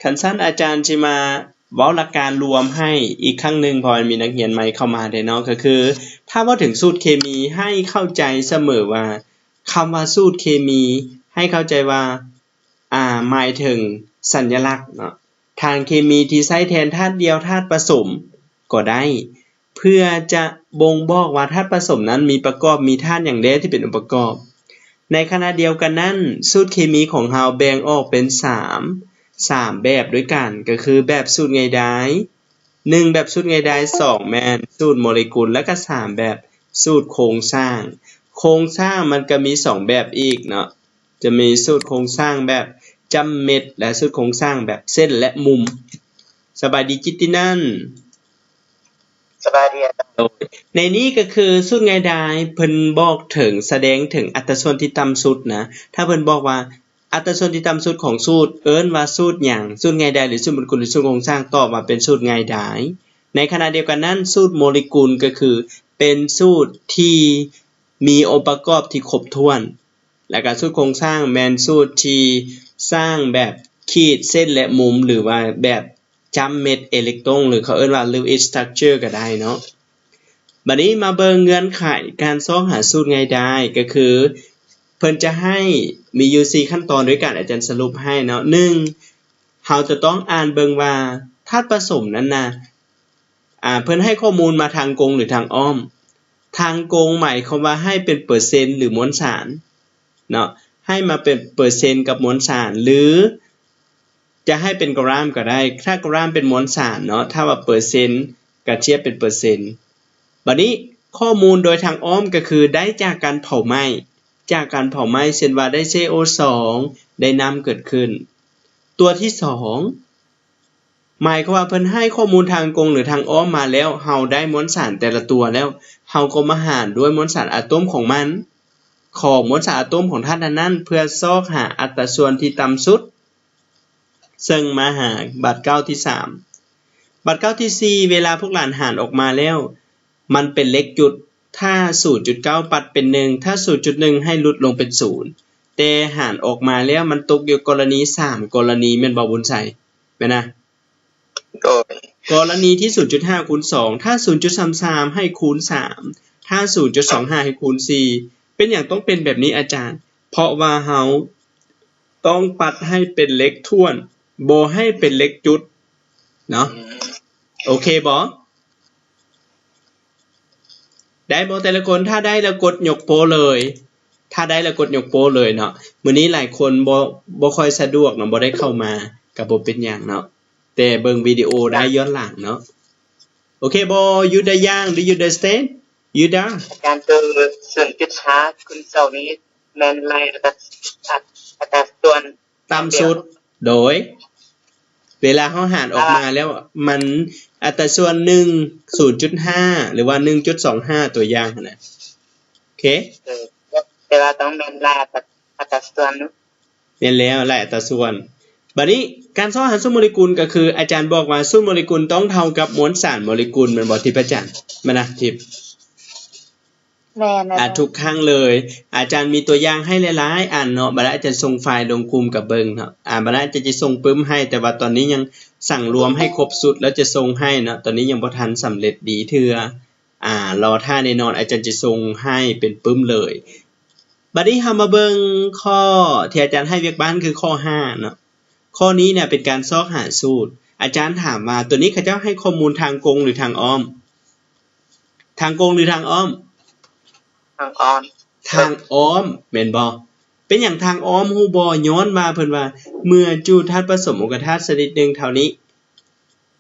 ຄັນຊັ້ນອາຈານຊິມາເວົ້າຫຼັກການລວມໃຫ້ອີກຄັ້ງໜຶ່ງ ເພາະວ່າມີນັກຮຽນໃໝ່ເຂົ້າມາເດ້ເນາະ ກໍຄື ຖ້າເວົ້າເຖິງສູດເຄມີ ໃຫ້ເຂົ້າໃຈສະເໝີວ່າ ຄຳວ່າສູດເຄມີ ໃຫ້ເຂົ້າໃຈວ່າ ອາ ໝາຍເຖິງສັນຍະລັກເນາະ ທາງເຄມີທີ່ໃຊ້ແທນທາດດ່ຽວ, ທາດປະສົມກໍໄດ້ ເພື່ອຈະບົ່ງບອກວ່າທາດປະສົມນັ້ນມີປະກອບ, ມີທາດຫຍັງແດ່ທີ່ເປັນອົງປະກອບ. ໃນຂະນະດຽວກັນນັ້ນ, ສູດເຄມີຂອງເຮົາແບ່ງອອກເປັນສາມ, ສາມແບບດ້ວຍກັນ, ກໍຄືແບບສູດງ່າຍດາຍ, ໜຶ່ງ ແບບສູດງ່າຍດາຍ, ສອງ ແມ່ນສູດໂມເລກຸນ ແລະກະ ສາມ ແບບສູດໂຄງສ້າງ. ໂຄງສ້າງມັນກະມີສອງແບບອີກເນາະ, ຈະມີສູດໂຄງສ້າງແບບຈ້ຳເມັດ ແລະ ສູດໂຄງສ້າງແບບເສັ້ນ ແລະ ມຸມ. ສະບາຍດີ ຈິດຕິນັນ. ສະບາຍດີອາຈານ. ໂດຍ ໃນນີ້ກໍຄືສູດງ່າຍດາຍ ເພິ່ນບອກເຖິງ ສະແດງເຖິງອັດຕາສ່ວນທີ່ຕ່ຳສຸດນະ. ຖ້າເພິ່ນບອກວ່າ ອັດຕາສ່ວນທີ່ຕ່ຳສຸດຂອງສູດ ເອີ້ນວ່າສູດຫຍັງ? ສູດງ່າຍດາຍ ຫຼື ສູດໂມເລກຸນ ຫຼື ສູດໂຄງສ້າງ? ຕອບວ່າເປັນສູດງ່າຍດາຍ. ໃນຂະນະດຽວກັນນັ້ນ, ສູດໂມເລກຸນກໍຄືເປັນສູດທີ່ມີອົງປະກອບທີ່ຄົບຖ້ວນ. ແລ້ວກໍສູດໂຄງສ້າງແມ່ນສູດທີ່ສ້າງແບບຂີດເສັ້ນ ແລະ ມຸມ ຫຼືວ່າແບບຈ້ຳເມັດເອເລັກຕຣົງ ຫຼືເຂົາເອີ້ນວ່າ Lewis structure ກໍໄດ້ເນາະ. ບັດນີ້ມາເບິ່ງເງື່ອນໄຂການຊອກຫາສູດງ່າຍດາຍ ກໍຄືເພິ່ນຈະໃຫ້ມີຢູ່ສີ່ຂັ້ນຕອນດ້ວຍກັນ ອາຈານສະຫຼຸບໃຫ້ເນາະ. ໜຶ່ງ ເຮົາຈະຕ້ອງອ່ານເບິ່ງວ່າທາດປະສົມນັ້ນນະ ອາ ເພິ່ນໃຫ້ຂໍ້ມູນມາທາງກົງ ຫຼື ທາງອ້ອມ. ທາງກົງໝາຍຄວາມວ່າໃຫ້ເປັນເປີເຊັນ ຫຼື ມວນສານເນາະ, ໃຫ້ມາເປັນເປີເຊັນກັບມວນສານ ຫຼື ຈະໃຫ້ເປັນກຣາມກໍໄດ້. ຖ້າກຣາມເປັນມວນສານເນາະ, ຖ້າວ່າເປີເຊັນກໍທຽບເປັນເປີເຊັນ. ບັດນີ້ຂໍ້ມູນໂດຍທາງອ້ອມກໍຄືໄດ້ຈາກການເຜົາໄໝ້, ຈາກການເຜົາໄໝ້ ເຊັ່ນວ່າໄດ້ ຊີໂອ ສອງ ໄດ້ນ້ຳເກີດຂຶ້ນ. ຕົວທີສອງ ໝາຍຄວາມວ່າເພິ່ນໃຫ້ຂໍ້ມູນທາງກົງ ຫຼື ທາງອ້ອມມາແລ້ວ, ເຮົາໄດ້ມວນສານແຕ່ລະຕົວແລ້ວ, ເຮົາກໍມາຫານດ້ວຍມວນສານອາໂຕມຂອງມັນ, ຂອງມວນສານອາໂຕມຂອງທາດນັ້ນໆ ເພື່ອຊອກຫາອັດຕາສ່ວນທີ່ຕ່ຳສຸດ, ເຊິ່ງມາຫາບາດກ້າວທີສາມ. ບາດກ້າວທີສີ່ ເວລາພວກຫຼານຫານອອກມາແລ້ວ ມັນເປັນເລກຈຸດ, ຖ້າ ສູນຈຸດເກົ້າ ປັດເປັນ ໜຶ່ງ, ຖ້າ ສູນຈຸດໜຶ່ງ ໃຫ້ຫຼຸດລົງເປັນ ສູນ, ແຕ່ຫານອອກມາແລ້ວມັນຕົກຢູ່ກໍລະນີສາມກໍລະນີ ແມ່ນບໍ່ ບຸນໄຊ? ແມ່ນນະ? ໂດຍ. ກໍລະນີທີ່ ສູນຈຸດຫ້າ ຄູນ ສອງ, ຖ້າ ສູນຈຸດສາມສາມ ໃຫ້ຄູນ ສາມ, ຖ້າ ສູນຈຸດສອງຫ້າ ໃຫ້ຄູນ ສີ່. ເປັນຫຍັງຕ້ອງເປັນແບບນີ້ອາຈານ? ເພາະວ່າເຮົາຕ້ອງປັດໃຫ້ເປັນເລກຖ້ວນ, ບໍ່ໃຫ້ເປັນເລກຈຸດເນາະ. ອືມ. ໂອເຄບໍ່? ໄດ້ບໍ່ແຕ່ລະຄົນ? ຖ້າໄດ້ແລ້ວກົດຍົກໂປ້ເລີຍ, ຖ້າໄດ້ແລ້ວກົດຍົກໂປ້ເລີຍເນາະ. ມື້ນີ້ຫຼາຍຄົນບໍ່, ບໍ່ຄ່ອຍສະດວກເນາະ, ບໍ່ໄດ້ເຂົ້າມາ, ກໍບໍ່ເປັນຫຍັງເນາະ, ແຕ່ເບິ່ງວິດີໂອໄດ້ຍ້ອນຫຼັງເນາະ. ໂອເຄບໍ່? ຢູດາ ຢາງ Do you understand? ຢູດາ? ອາຈານ ຄື ສູນຈຸດຫ້າ ຄູນ ສອງ ນີ້ແມ່ນໄລ່ອັດຕາ, ອັດ, ອັດຕາສ່ວນ ຕ່ຳສຸດ. ໂດຍ ເວລາເຮົາຫານອອກມາແລ້ວ ມັນອັດຕາສ່ວນ ໜຶ່ງ ສູນຈຸດຫ້າ ຫຼືວ່າ ໜຶ່ງຈຸດສອງຫ້າ ຕົວຢ່າງຫັ້ນນະ. ໂອເຄ ເອີ ແຕ່ວ່າຕ້ອງແມ່ນຫຼາຍອັດຕາ, ອັດຕາສ່ວນເນາະ. ແມ່ນແລ້ວ ຫຼາຍອັດຕາສ່ວນ. ບັດນີ້ການຊອກຫາສູດໂມເລກຸນ ກໍຄືອາຈານບອກວ່າສູດໂມເລກຸນຕ້ອງເທົ່າກັບມວນສານໂມເລກຸນ ແມ່ນບໍ່ ທິບອາຈານ? ແມ່ນນະ ທິບ. ແມ່ນ ອາ ທຸກຄັ້ງເລີຍ. ອາຈານມີຕົວຢ່າງໃຫ້ຫຼາຍໆອັນເນາະ, ບັດອາຈານສົ່ງໄຟລ໌ລົງກຸ່ມກັບເບິ່ງເນາະ. ອາ ບັດອາຈານຈະສົ່ງປຶ້ມໃຫ້, ແຕ່ວ່າຕອນນີ້ຍັງສັງລວມໃຫ້ຄົບຊຸດແລ້ວຈະສົ່ງໃຫ້ເນາະ, ຕອນນີ້ຍັງບໍ່ທັນສຳເລັດດີເທື່ອ. ອາ ລໍຖ້າແນ່ນອນ, ອາຈານຈະສົ່ງໃຫ້ເປັນປຶ້ມເລີຍ. ບັດນີ້ເຮົາມາເບິ່ງຂໍ້ທີ່ອາຈານໃຫ້ວຽກບ້ານ ຄືຂໍ້ຫ້າເນາະ. ຂໍ້ນີ້ນະເປັນການຊອກຫາສູດ. ອາຈານຖາມວ່າ ຕົວນີ້ເຂົາເຈົ້າໃຫ້ຂໍ້ມູນທາງກົງ ຫຼື ທາງອ້ອມ? ທາງກົງ ຫຼື ທາງອ້ອມ? ທາງອ້ອມ. ທາງອ້ອມ ແມ່ນບໍ່? ເປັນຫຍັງທາງອ້ອມ ຮູ້ບໍ່? ຍ້ອນວ່າເພິ່ນວ່າ ເມື່ອຈູດທາດປະສົມອົງກະທາດຊະນິດໜຶ່ງເທົ່ານີ້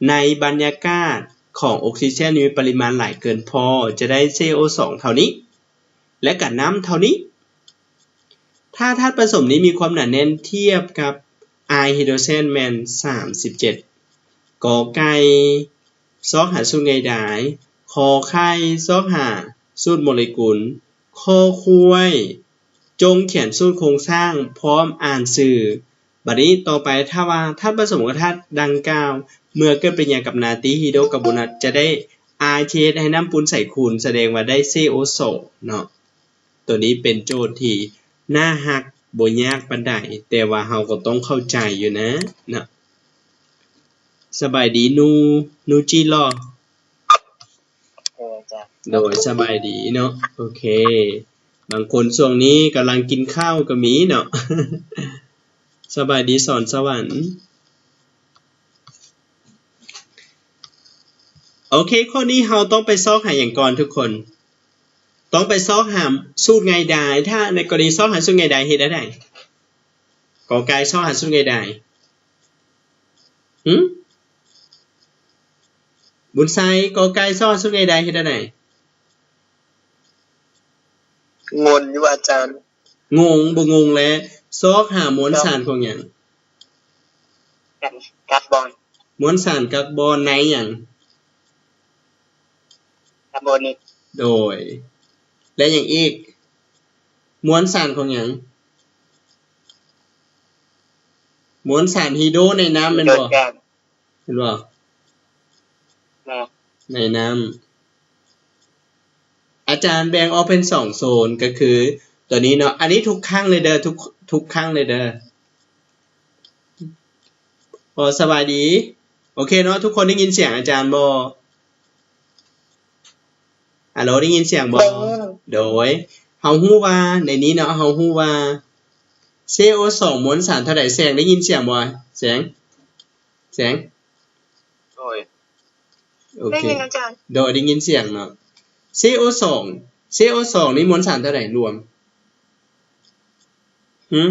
ໃນບັນຍາກາດຂອງອົກຊີເຈນມີປະລິມານຫຼາຍເກີນພໍ ຈະໄດ້ ຊີໂອ ສອງ ເທົ່ານີ້ ແລະ ກະນ້ຳເທົ່ານີ້. ຖ້າທາດປະສົມນີ້ມີຄວາມໜາແໜ້ນທຽບກັບອາຍໄຮໂດຣເຈນແມ່ນ ສາມສິບເຈັດ. ກອໄກ່ ຊອກຫາສູດງ່າຍດາຍ. ຂໍໄຂ່ ຊອກຫາສູດໂມເລກຸນ. ຄໍຄວາຍ ຈົ່ງຂຽນສູດໂຄງສ້າງພ້ອມອ່ານຊື່. ບັດນີ້ຕໍ່ໄປ ຖ້າວ່າທາດປະສົມກັບທາດດັ່ງກ່າວ ເມື່ອເກີດປະຕິກິລິຍາກັບນາຕີຮີໂດຣຄາร์ບອນນັດ ຈະໄດ້ ອາຍ ທີ່ເຮັດໃຫ້ນ້ຳປຸ້ນໃສຂຸ່ນ ສະແດງວ່າໄດ້ ຊີໂອ ສອງ ເນາະ. ຕົວນີ້ເປັນໂຈດທີ່ໜ້າຮັກ ບໍ່ຍາກປານໃດ, ແຕ່ວ່າເຮົາກໍຕ້ອງເຂົ້າໃຈຢູ່ນະ ເນາະ. ສະບາຍດີໜູ ໜູຈີຫຼໍ່? ໂດຍ ສະບາຍດີເນາະ. ໂອເຄ ບາງຄົນຊ່ວງນີ້ກຳລັງກິນເຂົ້າກໍມີເນາະ. ສະບາຍດີສອນສະຫວັນ. ໂອເຄ ຂໍ້ນີ້ເຮົາຕ້ອງໄປຊອກຫາຫຍັງກ່ອນທຸກຄົນ? ຕ້ອງໄປຊອກຫາສູດງ່າຍດາຍ. ຖ້າໃນກໍລະນີຊອກຫາສູດງ່າຍດາຍເຮັດແນວໃດ? ກອໄກ່ ຊອກຫາສູດງ່າຍດາຍ. ຫື? ບຸນໄຊ, ກອໄກ່ ຊອກຫາສູດງ່າຍດາຍເຮັດແນວໃດ? ງົງຢູ່ອາຈານ. ງົງ ບໍ່ງົງແຫຼະ. ຊອກຫາມວນສານຂອງຫຍັງ? ກັບ ກັບບອນ. ມວນສານກັບບອນໃນຫຍັງ? ກາບອນນິກ. ໂດຍ ແລະຫຍັງອີກ? ມວນສານຂອງຫຍັງ? ມວນສານຮີໂດໃນນ້ຳແມ່ນບໍ່? ແມ່ນບໍ່? ໃນນ້ຳ. ອາຈານແບ່ງອອກເປັນສອງໂຊນ ກໍຄືຕົວນີ້ເນາະ. ອັນນີ້ທຸກຄັ້ງເລີຍເດີ ທຸກ ທຸກຄັ້ງເລີຍເດີ. ໂອ ສະບາຍດີ. ໂອເຄເນາະ ທຸກຄົນໄດ້ຍິນສຽງອາຈານບໍ່? ອາໂລ ໄດ້ຍິນສຽງບໍ່? ໄດ້ຍິນ. ໂດຍ ເຮົາຮູ້ວ່າໃນນີ້ເນາະ ເຮົາຮູ້ວ່າ ຊີໂອສອງ ມວນສານເທົ່າໃດ? ແສງໄດ້ຍິນສຽງບໍ່? ແສງ ແສງ. ໂດຍ ໂອເຄ ໄດ້ຍິນອາຈານ. ໂດຍ ໄດ້ຍິນສຽງເນາະ. ຊີໂອສອງ ຊີໂອສອງນີ້ມວນສານເທົ່າໃດລວມ? ຫື?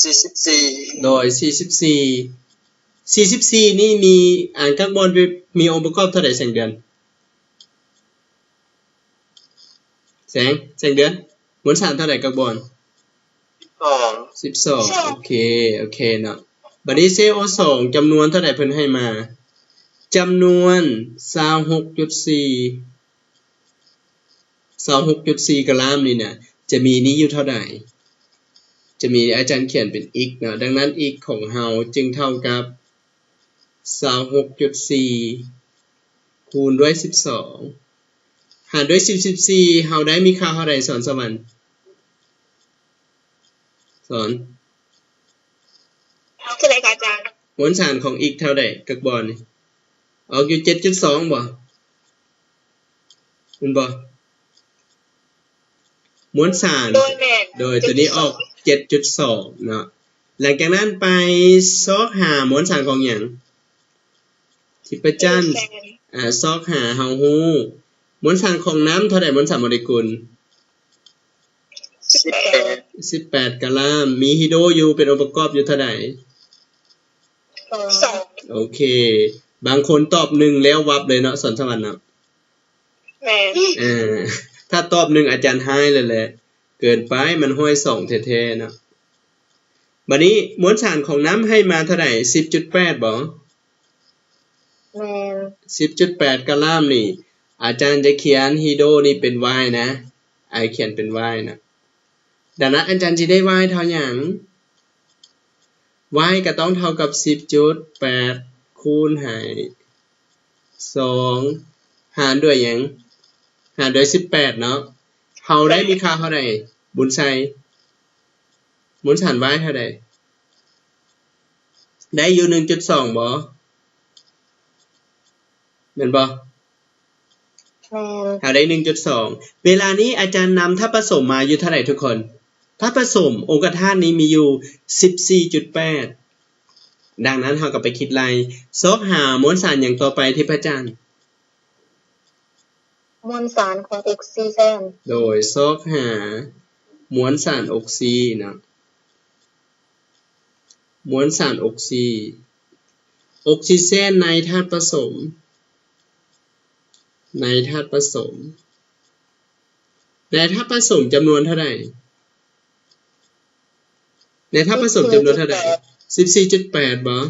ສີ່ສິບສີ່. ໂດຍ ສີ່ສິບສີ່ ສີ່ສິບສີ່ນີ້ມີ ອາ ກາບອນ ມີອົງປະກອບເທົ່າໃດແສງເດືອນ? ແສງ ແສງເດືອນ ມວນສານເທົ່າໃດກາບອນ? ສິບສອງ. ສິບສອງ ໂອເຄ ໂອເຄເນາະ. ບາດນີ້ ຊີໂອສອງ ຈຳນວນເທົ່າໃດເພິ່ນໃຫ້ມາ? ຈຳນວນ ຊາວຫົກຈຸດສີ່ ຊາວຫົກຈຸດສີ່ກຣາມນີ້ນະ ຈະມີນີ້ຢູ່ເທົ່າໃດ? ຈະມີ ອາຈານຂຽນເປັນ x ເນາະ. ດັ່ງນັ້ນ x ຂອງເຮົາຈຶ່ງເທົ່າກັບ ຊາວຫົກຈຸດສີ່ ຄູນດ້ວຍສິບສອງ ຫານດ້ວຍສິບສີ່ ເຮົາໄດ້ມີຄ່າເທົ່າໃດ ສອນສະຫວັນ? ສອນ ເທົ່າໃດຄະອາຈານ? ມວນສານຂອງ x ເທົ່າໃດ ກາບອນນີ້? ອອກຢູ່ ເຈັດຈຸດສອງ ບໍ່? ແມ່ນບໍ່? ມວນສານ ໂດຍ ແມ່ນ ໂດຍ ຕົວນີ້ອອກ ເຈັດຈຸດສອງ ເນາະ. ຫຼັງຈາກນັ້ນໄປຊອກຫາມວນສານຂອງຫຍັງ? ທິບປະຈັນ. ອາ ຊອກຫາ ເຮົາຮູ້ ມວນສານຂອງນ້ຳເທົ່າໃດ? ມວນສານໂມເລກຸນ ສິບແປດ ສິບແປດກຣາມ. ມີຮີໂດຢູ່ ເປັນອົງປະກອບຢູ່ເທົ່າໃດ? ສອງ ສອງ. ໂອເຄ ບາງຄົນຕອບໜຶ່ງແລ້ວວັບເລີຍເນາະ ສອນສະຫວັນເນາະ. ແມ່ນ ເອີ ຖ້າຕອບໜຶ່ງອາຈານຮ້າຍເລີຍແຫຼະ ເກີນໄປ ມັນຮ້ອຍສອງແທ້ໆເນາະ. ບາດນີ້ມວນສານຂອງນ້ຳໃຫ້ມາເທົ່າໃດ? ສິບຈຸດແປດ ບໍ່? ແມ່ນ ສິບຈຸດແປດກຣາມນີ້ ອາຈານຈະຂຽນຮີໂດນີ້ເປັນ y ນະ ອາ ຂຽນເປັນ y ນະ. ດັ່ງນັ້ນອາຈານຊິໄດ້ y ເທົ່າຫຍັງ? Y ກໍຕ້ອງເທົ່າກັບ ສິບຈຸດແປດ ຄູນໃຫ້ສອງ ຫານດ້ວຍຫຍັງ? ຫານດ້ວຍສິບແປດເນາະ. ເຮົາໄດ້ມີຄ່າເທົ່າໃດ ບຸນໄຊ? ມວນສານ y ເທົ່າໃດ? ໄດ້ຢູ່ ໜຶ່ງຈຸດສອງ ບໍ່? ແມ່ນບໍ່? ແມ່ນ ເຮົາໄດ້ ໜຶ່ງຈຸດສອງ. ເວລານີ້ອາຈານນຳທາດປະສົມມາຢູ່ເທົ່າໃດທຸກຄົນ? ທາດປະສົມອົງຄະທາດນີ້ມີຢູ່ ສິບສີ່ຈຸດແປດ. ດັ່ງນັ້ນເຮົາກໍໄປຄິດໄລ່ ຊອກຫາມວນສານຫຍັງຕໍ່ໄປ ທິບພະຈັນ? ມວນສານຂອງອົກຊີເຈນ. ໂດຍ ຊອກຫາມວນສານອົກຊີເນາະ. ມວນສານອົກຊີ ອົກຊີເຈນໃນທາດປະສົມ ໃນທາດປະສົມ ໃນທາດປະສົມຈຳນວນເທົ່າໃດ? ໃນທາດປະສົມຈຳນວນເທົ່າໃດ? ສິບສີ່ຈຸດແປດ ບໍ່?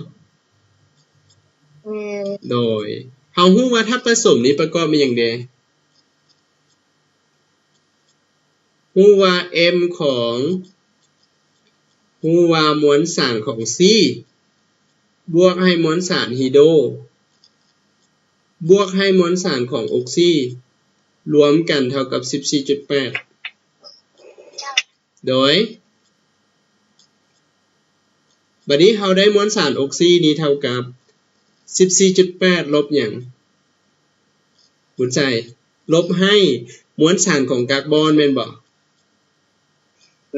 ແມ່ນ ໂດຍ ເຮົາຮູ້ວ່າທາດປະສົມນີ້ປະກອບມີຫຍັງແດ່? ຮູ້ວ່າ M ຂອງ ຮູ້ວ່າມວນສານຂອງຊີ ບວກໃຫ້ມວນສານຮີໂດ ບວກໃຫ້ມວນສານຂອງອົກຊີ ລວມກັນເທົ່າກັບ ສິບສີ່ຈຸດແປດ. ໂດຍ ບາດນີ້ເຮົາໄດ້ມວນສານອົກຊີນີ້ເທົ່າກັບ ສິບສີ່ຈຸດແປດລົບຫຍັງ? ບຸນໄຊ ລົບໃຫ້ມວນສານຂອງກາກບອນແມ່ນບໍ່?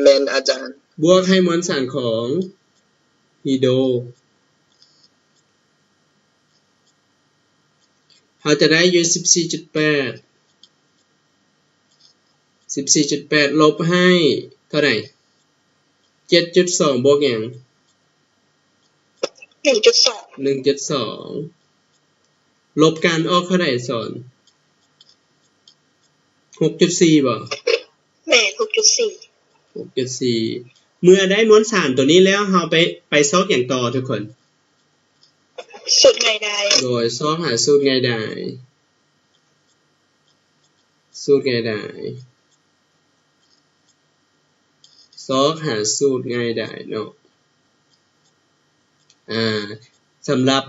ແມ່ນອາຈານ. ບວກໃຫ້ມວນສານຂອງຮີໂດ ເຮົາຈະໄດ້ຢູ່ສິບສີ່ຈຸດແປດ ສິບສີ່ຈຸດແປດລົບໃຫ້ເທົ່າໃດ? ເຈັດຈຸດສອງ ບວກຫຍັງ? ໜຶ່ງຈຸດສອງ ໜຶ່ງຈຸດສອງ ລົບກັນອອກເທົ່າໃດສອນ? ຫົກຈຸດສີ່ບໍ່? ແມ່ນ ຫົກຈຸດສີ່ ຫົກຈຸດສີ່ ເມື່ອໄດ້ມວນສານຕົວນີ້ແລ້ວ ເຮົາໄປ ໄປຊອກຫຍັງຕໍ່ທຸກຄົນ? ສູດງ່າຍດາຍ. ໂດຍ ຊອກຫາສູດງ່າຍດາຍ ສູດງ່າຍດາຍ ຊອກຫາສູດງ່າຍດາຍເນາະ. ອາ ສຳລັບ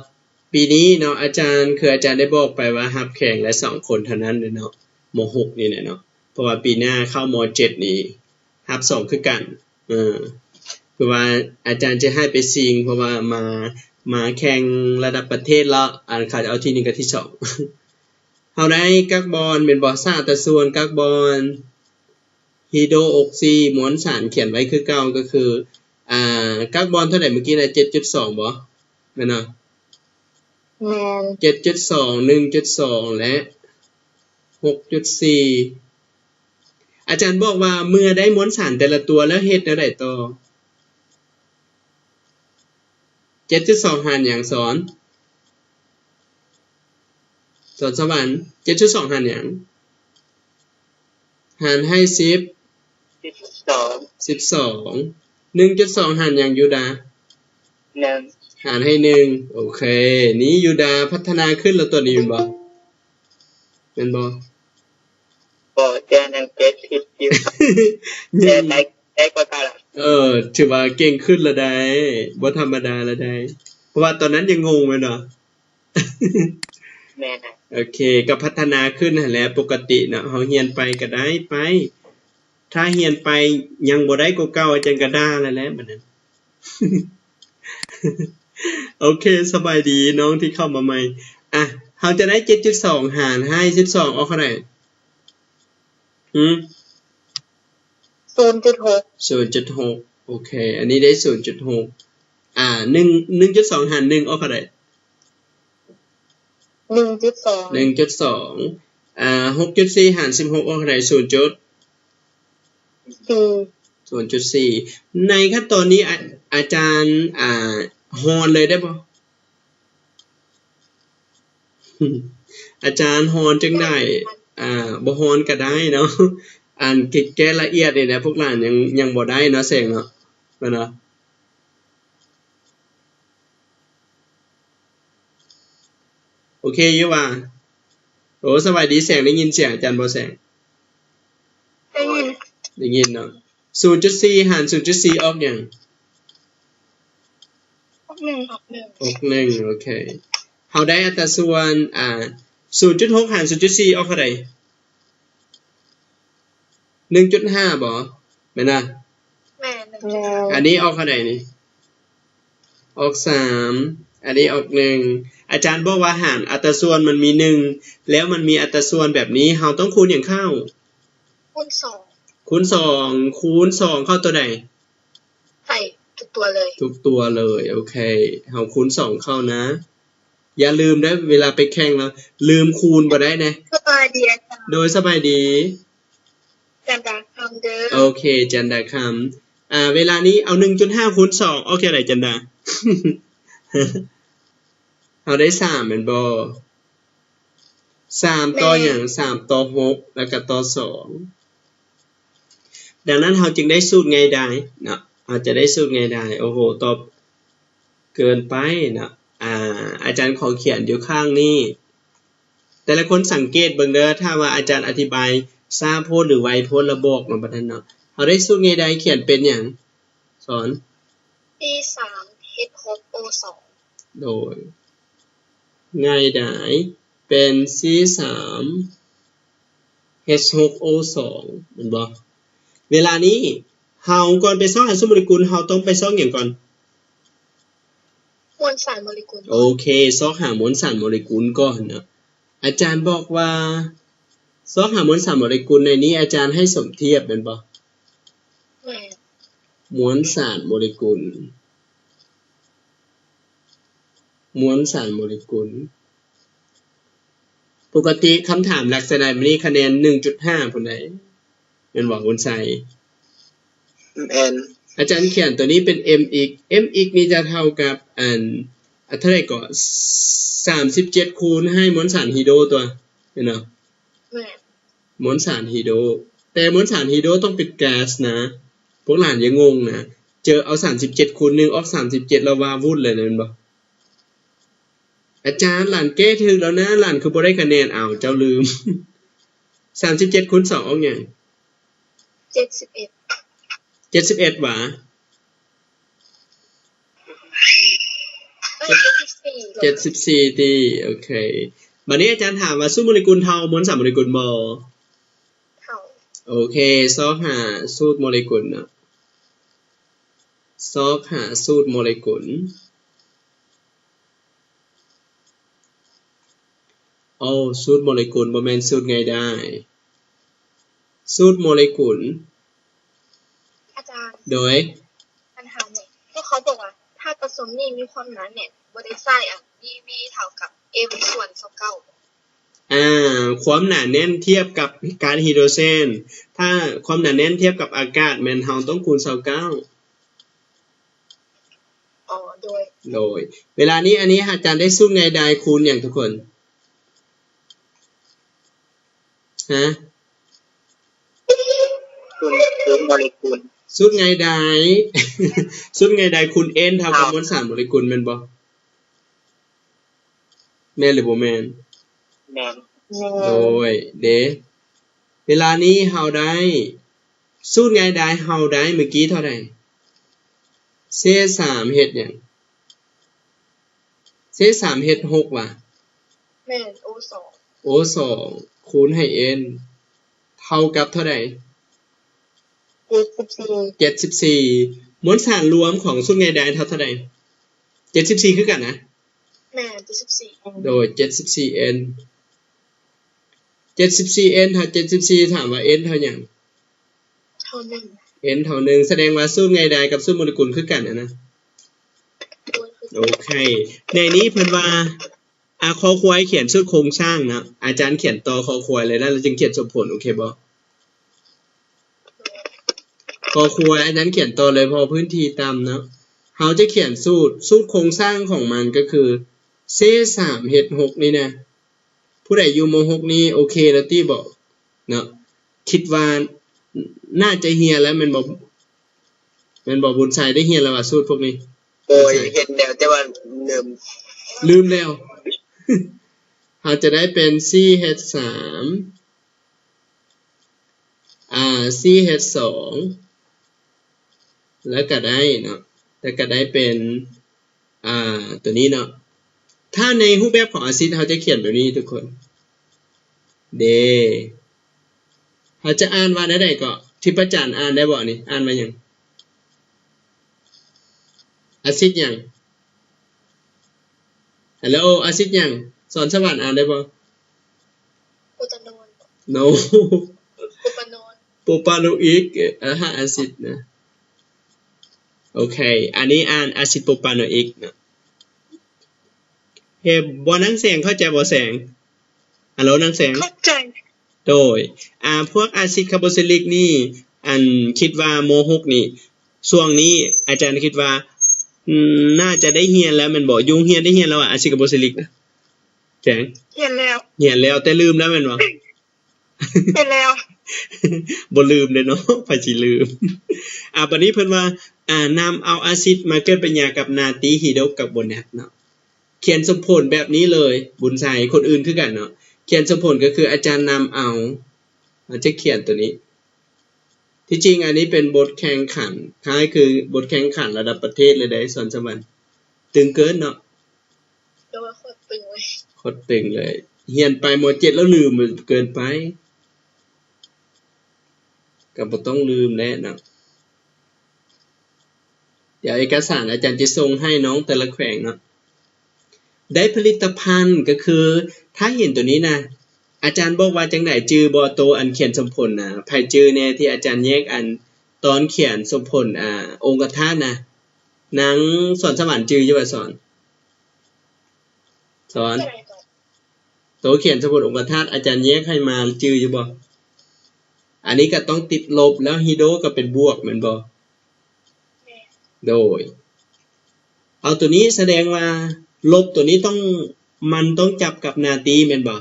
ປີນີ້ເນາະ ອາຈານ ຄືອາຈານໄດ້ບອກໄປວ່າຮັບແຂກລະສອງຄົນເທົ່ານັ້ນເນາະ ມໍຫົກນີ້ແຫຼະເນາະ ເພາະວ່າປີໜ້າເຂົ້າມໍເຈັດນີ້ຮັບສອງຄືກັນ. ເອີ ຄືວ່າອາຈານຈະໃຫ້ໄປຊິງ ເພາະວ່າມາ ມາແຂ່ງລະດັບປະເທດແລ້ວ ອັນ ເຂົາຈະເອົາທີໜຶ່ງກັບທີສອງ. ເຮົາໄດ້ກາກບອນແມ່ນບໍ່? ສາດ ອັດຕະສ່ວນກາກບອນ ຮີໂດ ອົກຊີ ມວນສານຂຽນໄວ້ຄືເກົ່າ ກໍຄື ອາ ກາກບອນເທົ່າໃດມື້ກີ້ນະ? ເຈັດຈຸດສອງ ບໍ່? ແມ່ນບໍ່? ແມ່ນ ເຈັດຈຸດສອງ ໜຶ່ງຈຸດສອງ ແລະ ຫົກຈຸດສີ່. ອາຈານບອກວ່າເມື່ອໄດ້ມວນສານແຕ່ລະຕົວແລ້ວເຮັດແນວໃດຕໍ່? ເຈັດຈຸດສອງ ຫານຫຍັງສອນ? ສອນສະຫວັນ ເຈັດຈຸດສອງ ຫານຫຍັງ? ຫານໃຫ້ສິບ ສິບສອງ ສິບສອງ. ໜຶ່ງຈຸດສອງ ຫານຫຍັງຢູດາ? ໜຶ່ງ ຫານໃຫ້ໜຶ່ງ. ໂອເຄ ນີ້ຢູດາພັດທະນາຂຶ້ນແລ້ວຕົວນີ້ແມ່ນບໍ່? ແມ່ນບໍ່? ບໍ່ ເທື່ອໜຶ່ງເຈັດ ຜິດຢູ່ ແຕ່ໄດ້ ໄດ້ກວ່າເກົ່າລະ. ເອີ ຖືວ່າເກັ່ງຂຶ້ນລະໄດ໋ ບໍ່ທຳມະດາລະໄດ໋ ເພາະວ່າຕອນນັ້ນຍັງງົງແມ່ນບໍ່? ແມ່ນ. ໂອເຄ ກໍພັດທະນາຂຶ້ນຫັ້ນແຫຼະ ປົກກະຕິເນາະ ເຮົາຮຽນໄປກໍໄດ້ໄປ ຖ້າຮຽນໄປຍັງບໍ່ໄດ້ກວ່າເກົ່າ ອາຈານກໍດ່າແລ້ວແຫຼະບັດນັ້ນ. ໂອເຄ ສະບາຍດີນ້ອງທີ່ເຂົ້າມາໃໝ່. ອ່ະ ເຮົາຈະໄດ້ເຈັດຈຸດສອງຫານໃຫ້ສິບສອງອອກເທົ່າໃດ? ຫື? ສູນຈຸດຫົກ ສູນຈຸດຫົກ. ໂອເຄ ອັນນີ້ໄດ້ສູນຈຸດຫົກ. ອ່າ ໜຶ່ງ ໜຶ່ງຈຸດສອງຫານໜຶ່ງອອກເທົ່າໃດ? ໜຶ່ງຈຸດສອງ ໜຶ່ງຈຸດສອງ. ອ່າ ຫົກຈຸດສີ່ຫານສິບຫົກອອກເທົ່າໃດ? ສູນຈຸດສີ່ ສູນຈຸດສີ່. ໃນຂັ້ນຕອນນີ້ ອາ ອາຈານ ອ່າ ຮອນເລີຍໄດ້ບໍ່? ອາຈານຮອນຈັ່ງໃດ? ອ່າ ບໍ່ຮອນກໍໄດ້ເນາະ ອັນ ແກ້ລະອຽດນີ້ແຫຼະ ພວກຫຼານຍັງ ຍັງບໍ່ໄດ້ເນາະ ແສງເນາະ ແມ່ນບໍ່? ໂອເຄຢູ່ຫວາ? ໂອ້ ສະບາຍດີແສງ ໄດ້ຍິນສຽງອາຈານບໍ່ແສງ? ໄດ້ຍິນ ໄດ້ຍິນເນາະ. ສູນຈຸດສີ່ຫານສູນຈຸດສີ່ອອກຫຍັງ? ອອກໜຶ່ງ ອອກໜຶ່ງ ອອກໜຶ່ງ. ໂອເຄ ເຮົາໄດ້ອັດຕາສ່ວນ ອ່າ ສູນຈຸດຫົກຫານສູນຈຸດສີ່ອອກເທົ່າໃດ? ໜຶ່ງຈຸດຫ້າ ບໍ່? ແມ່ນນະ? ແມ່ນ ໜຶ່ງຈຸດຫ້າ. ອັນນີ້ອອກເທົ່າໃດນີ້? ອອກສາມ. ອັນນີ້ອອກໜຶ່ງ. ອາຈານບອກວ່າຫານອັດຕາສ່ວນມັນມີໜຶ່ງ ແລ້ວມັນມີອັດຕາສ່ວນແບບນີ້ ເຮົາຕ້ອງຄູນຫຍັງເຂົ້າ? ຄູນສອງ ຄູນສອງ. ຄູນສອງເຂົ້າຕົວໃດ? ໃຫ້ທຸກຕົວເລີຍ ທຸກຕົວເລີຍ. ໂອເຄ ເຮົາຄູນສອງເຂົ້ານະ. ຢ່າລືມເດີ ເວລາໄປແຂ່ງແລ້ວລືມຄູນບໍ່ໄດ້ເດ້. ສະບາຍດີອາຈານ. ໂດຍ ສະບາຍດີ ຈັນດາຄຳເດີ. ໂອເຄ ຈັນດາຄຳ. ອ່າ ເວລານີ້ເອົາໜຶ່ງຈຸດຫ້າຄູນສອງອອກເທົ່າໃດ ຈັນດາ? ເຮົາໄດ້ສາມແມ່ນບໍ່? ສາມຕໍ່ຫຍັງ? ສາມຕໍ່ຫົກ ແລ້ວກໍຕໍ່ສອງ. ດັ່ງນັ້ນເຮົາຈຶ່ງໄດ້ສູດງ່າຍດາຍເນາະ ເຮົາຈະໄດ້ສູດງ່າຍດາຍ. ໂອ້ໂຫ ຕອບເກີນໄປເນາະ. ອາ ອາຈານຂໍຂຽນຢູ່ຂ້າງນີ້ ແຕ່ລະຄົນສັງເກດເບິ່ງເດີ ຖ້າວ່າອາຈານອະທິບາຍຊ້າໂພດ ຫຼື ໄວໂພດລະບອກເນາະ ບັດນັ້ນເນາະ. ເຮົາໄດ້ສູດງ່າຍດາຍຂຽນເປັນຫຍັງ? ສອນ ຊີສາມ ເຮັດຫົກ ໂອສອງ. ໂດຍ ງ່າຍດາຍ ເປັນ ຊີສາມ ເຮັດຫົກ ໂອສອງ ແມ່ນບໍ່? ເວລານີ້ເຮົາກ່ອນໄປຊອກຫາສົມມຸດຕະກູນ ເຮົາຕ້ອງໄປຊອກຫຍັງກ່ອນ? ມວນສານໂມເລກຸນ. ໂອເຄ, ຊອກຫາມວນສານໂມເລກຸນກ່ອນເນາະ. ອາຈານບອກວ່າ ຊອກຫາມວນສານໂມເລກຸນໃນນີ້ ອາຈານໃຫ້ສົມທຽບແມ່ນບໍ່? ແມ່ນ. ມວນສານໂມເລກຸນ, ມວນສານໂມເລກຸນ. ປົກກະຕິຄຳຖາມລັກສະນະແບບນີ້ຄະແນນໜຶ່ງຈຸດຫ້າພຸ້ນໃດ໋ ແມ່ນບໍ່ ບຸນໄຊ? ແມ່ນ. ອາຈານຂຽນຕົວນີ້ເປັນ mx, mx ນີ້ຈະເທົ່າກັບ ອັນ ອັນເທົ່າໃດເກາະ ສາມສິບເຈັດຄູນໃຫ້ມວນສານຮີໂດຕົວະ ແມ່ນບໍ່? ແມ່ນ. ມວນສານຮີໂດ, ແຕ່ມວນສານຮີໂດຕ້ອງເປັນແກັສນະ, ພວກຫຼານຢ່າງົງນະ. ເຈີເອົາສາມສິບເຈັດຄູນໜຶ່ງອອກສາມສິບເຈັດແລ້ວວາວຸ້ນເລີຍນະ ແມ່ນບໍ່? ອາຈານ ຫຼານແກ້ຖືກແລ້ວນະ, ຫຼານຄືບໍ່ໄດ້ຄະແນນ? ອ້າວ ເຈົ້າລືມ. ສາມສິບເຈັດຄູນສອງອອກຫຍັງ? ເຈັດສິບເອັດ. ເຈັດສິບເອັດຫວາ? ເອີ ເຈັດສິບສີ່. ເຈັດສິບສີ່ຕິ? ໂອເຄ. ບາດນີ້ອາຈານຖາມວ່າ ສູດໂມເລກຸນເທົ່າມວນສານໂມເລກຸນບໍ່? ເທົ່າ. ໂອເຄ, ຊອກຫາສູດໂມເລກຸນເນາະ, ຊອກຫາສູດໂມເລກຸນ. ໂອ້ ສູດໂມເລກຸນ ບໍ່ແມ່ນສູດງ່າຍດາຍ. ສູດໂມເລກຸນ. ອາຈານ. ໂດຍ. ອັນຖາມນີ້ ທີ່ເຂົາບອກວ່າ ທາດປະສົມນີ້ມີຄວາມໜາແໜ້ນ ບໍ່ໄດ້ໃຊ້ອັນ Vv ເທົ່າກັບ M ສ່ວນຊາວເກົ້າ. ອ່າ ຄວາມໜາແໜ້ນທຽບກັບກາດຮີໂດຣເຈນ, ຖ້າຄວາມໜາແໜ້ນທຽບກັບອາກາດ ແມ່ນເຮົາຕ້ອງຄູນຊາວເກົ້າ. ອໍ ໂດຍ. ໂດຍ. ເວລານີ້ ອັນນີ້ອາຈານໄດ້ສູດງ່າຍດາຍຄູນຫຍັງທຸກຄົນ? ຮະ? ຄູນ ຄູນໂມເລກຸນ. ສູດງ່າຍດາຍ ສູດງ່າຍດາຍຄູນ N ເທົ່າກັບມວນສານໂມເລກຸນ ແມ່ນບໍ່? ແມ່ນຫຼືບໍ່ແມ່ນ? ແມ່ນ. ໂດຍ ເດ້. ເວລານີ້ເຮົາໄດ້ ສູດງ່າຍດາຍເຮົາໄດ້ມື້ກີ້ເທົ່າໃດ? ເສດສາມເຮັດຫຍັງ? ເສດສາມເຮັດຫົກຫວາ? ແມ່ນ. O ສອງ. O ສອງ ຄູນໃຫ້ N ເທົ່າກັບເທົ່າໃດ? ເຈັດສິບສີ່. ເຈັດສິບສີ່. ມວນສານລວມຂອງສູດງ່າຍດາຍເທົ່າ ເທົ່າໃດ? ເຈັດສິບສີ່ຄືກັນນະ? ແມ່ນ ເຈັດສິບສີ່. ໂດຍ ເຈັດສິບສີ່ N. ເຈັດສິບສີ່ N ເທົ່າເຈັດສິບສີ່ ຖາມວ່າ N ເທົ່າຫຍັງ? ເທົ່າໜຶ່ງ. N ເທົ່າໜຶ່ງ ສະແດງວ່າສູດງ່າຍດາຍກັບສູດໂມເລກຸນຄືກັນຫັ້ນນະ. ໂດຍ. ໂອເຄ. ໃນນີ້ເພິ່ນວ່າ ອາ ຄອຄວາຍຂຽນສູດໂຄງສ້າງເນາະ, ອາຈານຂຽນຕໍ່ຄອຄວາຍເລີຍນະ ແລ້ວຈຶ່ງຂຽນສົມຜົນ ໂອເຄບໍ່? ຄອຄວາຍ ອາຈານຂຽນຕໍ່ເລີຍ ເພາະພື້ນທີ່ຕ່ຳເນາະ. ເຮົາຈະຂຽນສູດ, ສູດໂຄງສ້າງຂອງມັນກໍຄື ເສດສາມເຮັດຫົກນີ້ນະ. ຜູ້ໃດຢູ່ ມ.ຫົກ ນີ້ໂອເຄແລ້ວຕິບໍ? ເນາະ ຄິດວ່າໜ້າຈະຮຽນແລ້ວແມ່ນບໍ່? ແມ່ນບໍ່ ບຸນໄຊ? ໄດ້ຮຽນແລ້ວວ່າສູດພວກນີ້? ໂດຍ ເຮັດແລ້ວ ແຕ່ວ່າລືມ ລືມແລ້ວ. ເຮົາຈະໄດ້ເປັນ ສີ່ເຮັດສາມ ອ່າ ສີ່ເຮັດສອງ ແລ້ວກໍໄດ້ເນາະ ແລ້ວກໍໄດ້ເປັນ ອ່າ ຕົວນີ້ເນາະ. ຖ້າໃນຮູບແບບຂອງອາຊິດ ເຮົາຈະຂຽນແບບນີ້ທຸກຄົນ ເດ້. ເຮົາຈະອ່ານວ່າແນວໃດເກາະ? ທິບປະຈັນ ອ່ານໄດ້ບໍ່ນີ້? ອ່ານວ່າຫຍັງ? ອາຊິດຫຍັງ? ຮັລໂຫຼ ອາຊິດຫຍັງ? ສອນສະຫວັນ ອ່ານໄດ້ບໍ່? ໂປຕາໂນນ. ໂນ ໂປປາໂນນ. ໂປປາໂນອິກ ອາ ອາຊິດນະ. ໂອເຄ ອັນນີ້ອ່ານອາຊິດໂປປາໂນອິກເນາະ. ເຮັດບໍ່ ນາງແສງ ເຂົ້າໃຈບໍ່ແສງ? ຮັລໂຫຼ ນາງແສງ. ເຂົ້າໃຈ. ໂດຍ ອາ ພວກອາຊິດຄາໂບຊິລິກນີ້ ອັນ ຄິດວ່າ ມ.ຫົກ ນີ້ ຊ່ວງນີ້ອາຈານຄິດວ່າ ອືມ ໜ້າຈະໄດ້ຮຽນແລ້ວແມ່ນບໍ່? ຢູ່ໂຮງຮຽນໄດ້ຮຽນແລ້ວວ່າ ອາຊິດຄາໂບຊິລິກນະ ແສງ? ຮຽນແລ້ວ. ຮຽນແລ້ວ ແຕ່ລືມແລ້ວແມ່ນບໍ່? ຮຽນແລ້ວ. ບໍ່ລືມເດ້ເນາະ ໃຜຊິລືມ. ອາ ບາດນີ້ເພິ່ນວ່າ ອາ ນຳເອົາອາຊິດມາເກີດປະຕິກິລິຍາກັບນາຕີຮີໂດກັບໂບແນດເນາະ. ຂຽນສົມຜົນແບບນີ້ເລີຍ ບຸນໄຊ. ຄົນອື່ນຄືກັນເນາະ ຂຽນສົມຜົນກໍຄືອາຈານນຳເອົາ ເຮົາຈະຂຽນຕົວນີ້. ທີ່ຈິງອັນນີ້ເປັນບົດແຂ່ງຂັນ ຄ້າຍຄືບົດແຂ່ງຂັນລະດັບປະເທດເລີຍເດ້ ສອນສະຫວັນ. ຕຶງເກີນເນາະ. ແຕ່ວ່າໂຄດຕຶງເລີຍ ໂຄດຕຶງເລີຍ. ຮຽນໄປ ມ.ເຈັດ ແລ້ວລືມເກີນໄປ ກໍບໍ່ຕ້ອງລືມແຫຼະເນາະ. ດຽວເອກະສານອາຈານຈະສົ່ງໃຫ້ນ້ອງແຕ່ລະແຂວງເນາະ. ໄດ້ຜະລິດຕະພັນ ກໍຄື ຖ້າເຫັນໂຕນີ້ນະ ອາຈານບອກວ່າຈັ່ງໃດ? ຈື່ບໍ່? ໂຕອັນຂຽນສົມຜົນນະ ໃຜຈື່ແນ່ ທີ່ອາຈານແຍກອັນຕອນຂຽນສົມຜົນ ອ່າ ອົງກະທາດນະ? ນາງສອນສະຫວັນຈື່ຢູ່ບໍ່? ສອນ ສອນ ໂຕຂຽນສົມຜົນອົງກະທາດ ອາຈານແຍກໃຫ້ມາ ຈື່ຢູ່ບໍ່? ອັນນີ້ກໍຕ້ອງຕິດລົບ ແລ້ວຮີໂດກໍເປັນບວກແມ່ນບໍ່? ໂດຍ ເອົາໂຕນີ້ສະແດງວ່າລົບໂຕນີ້ຕ້ອງ ມັນຕ້ອງຈັບກັບໜ້າຕີແມ່ນບໍ່?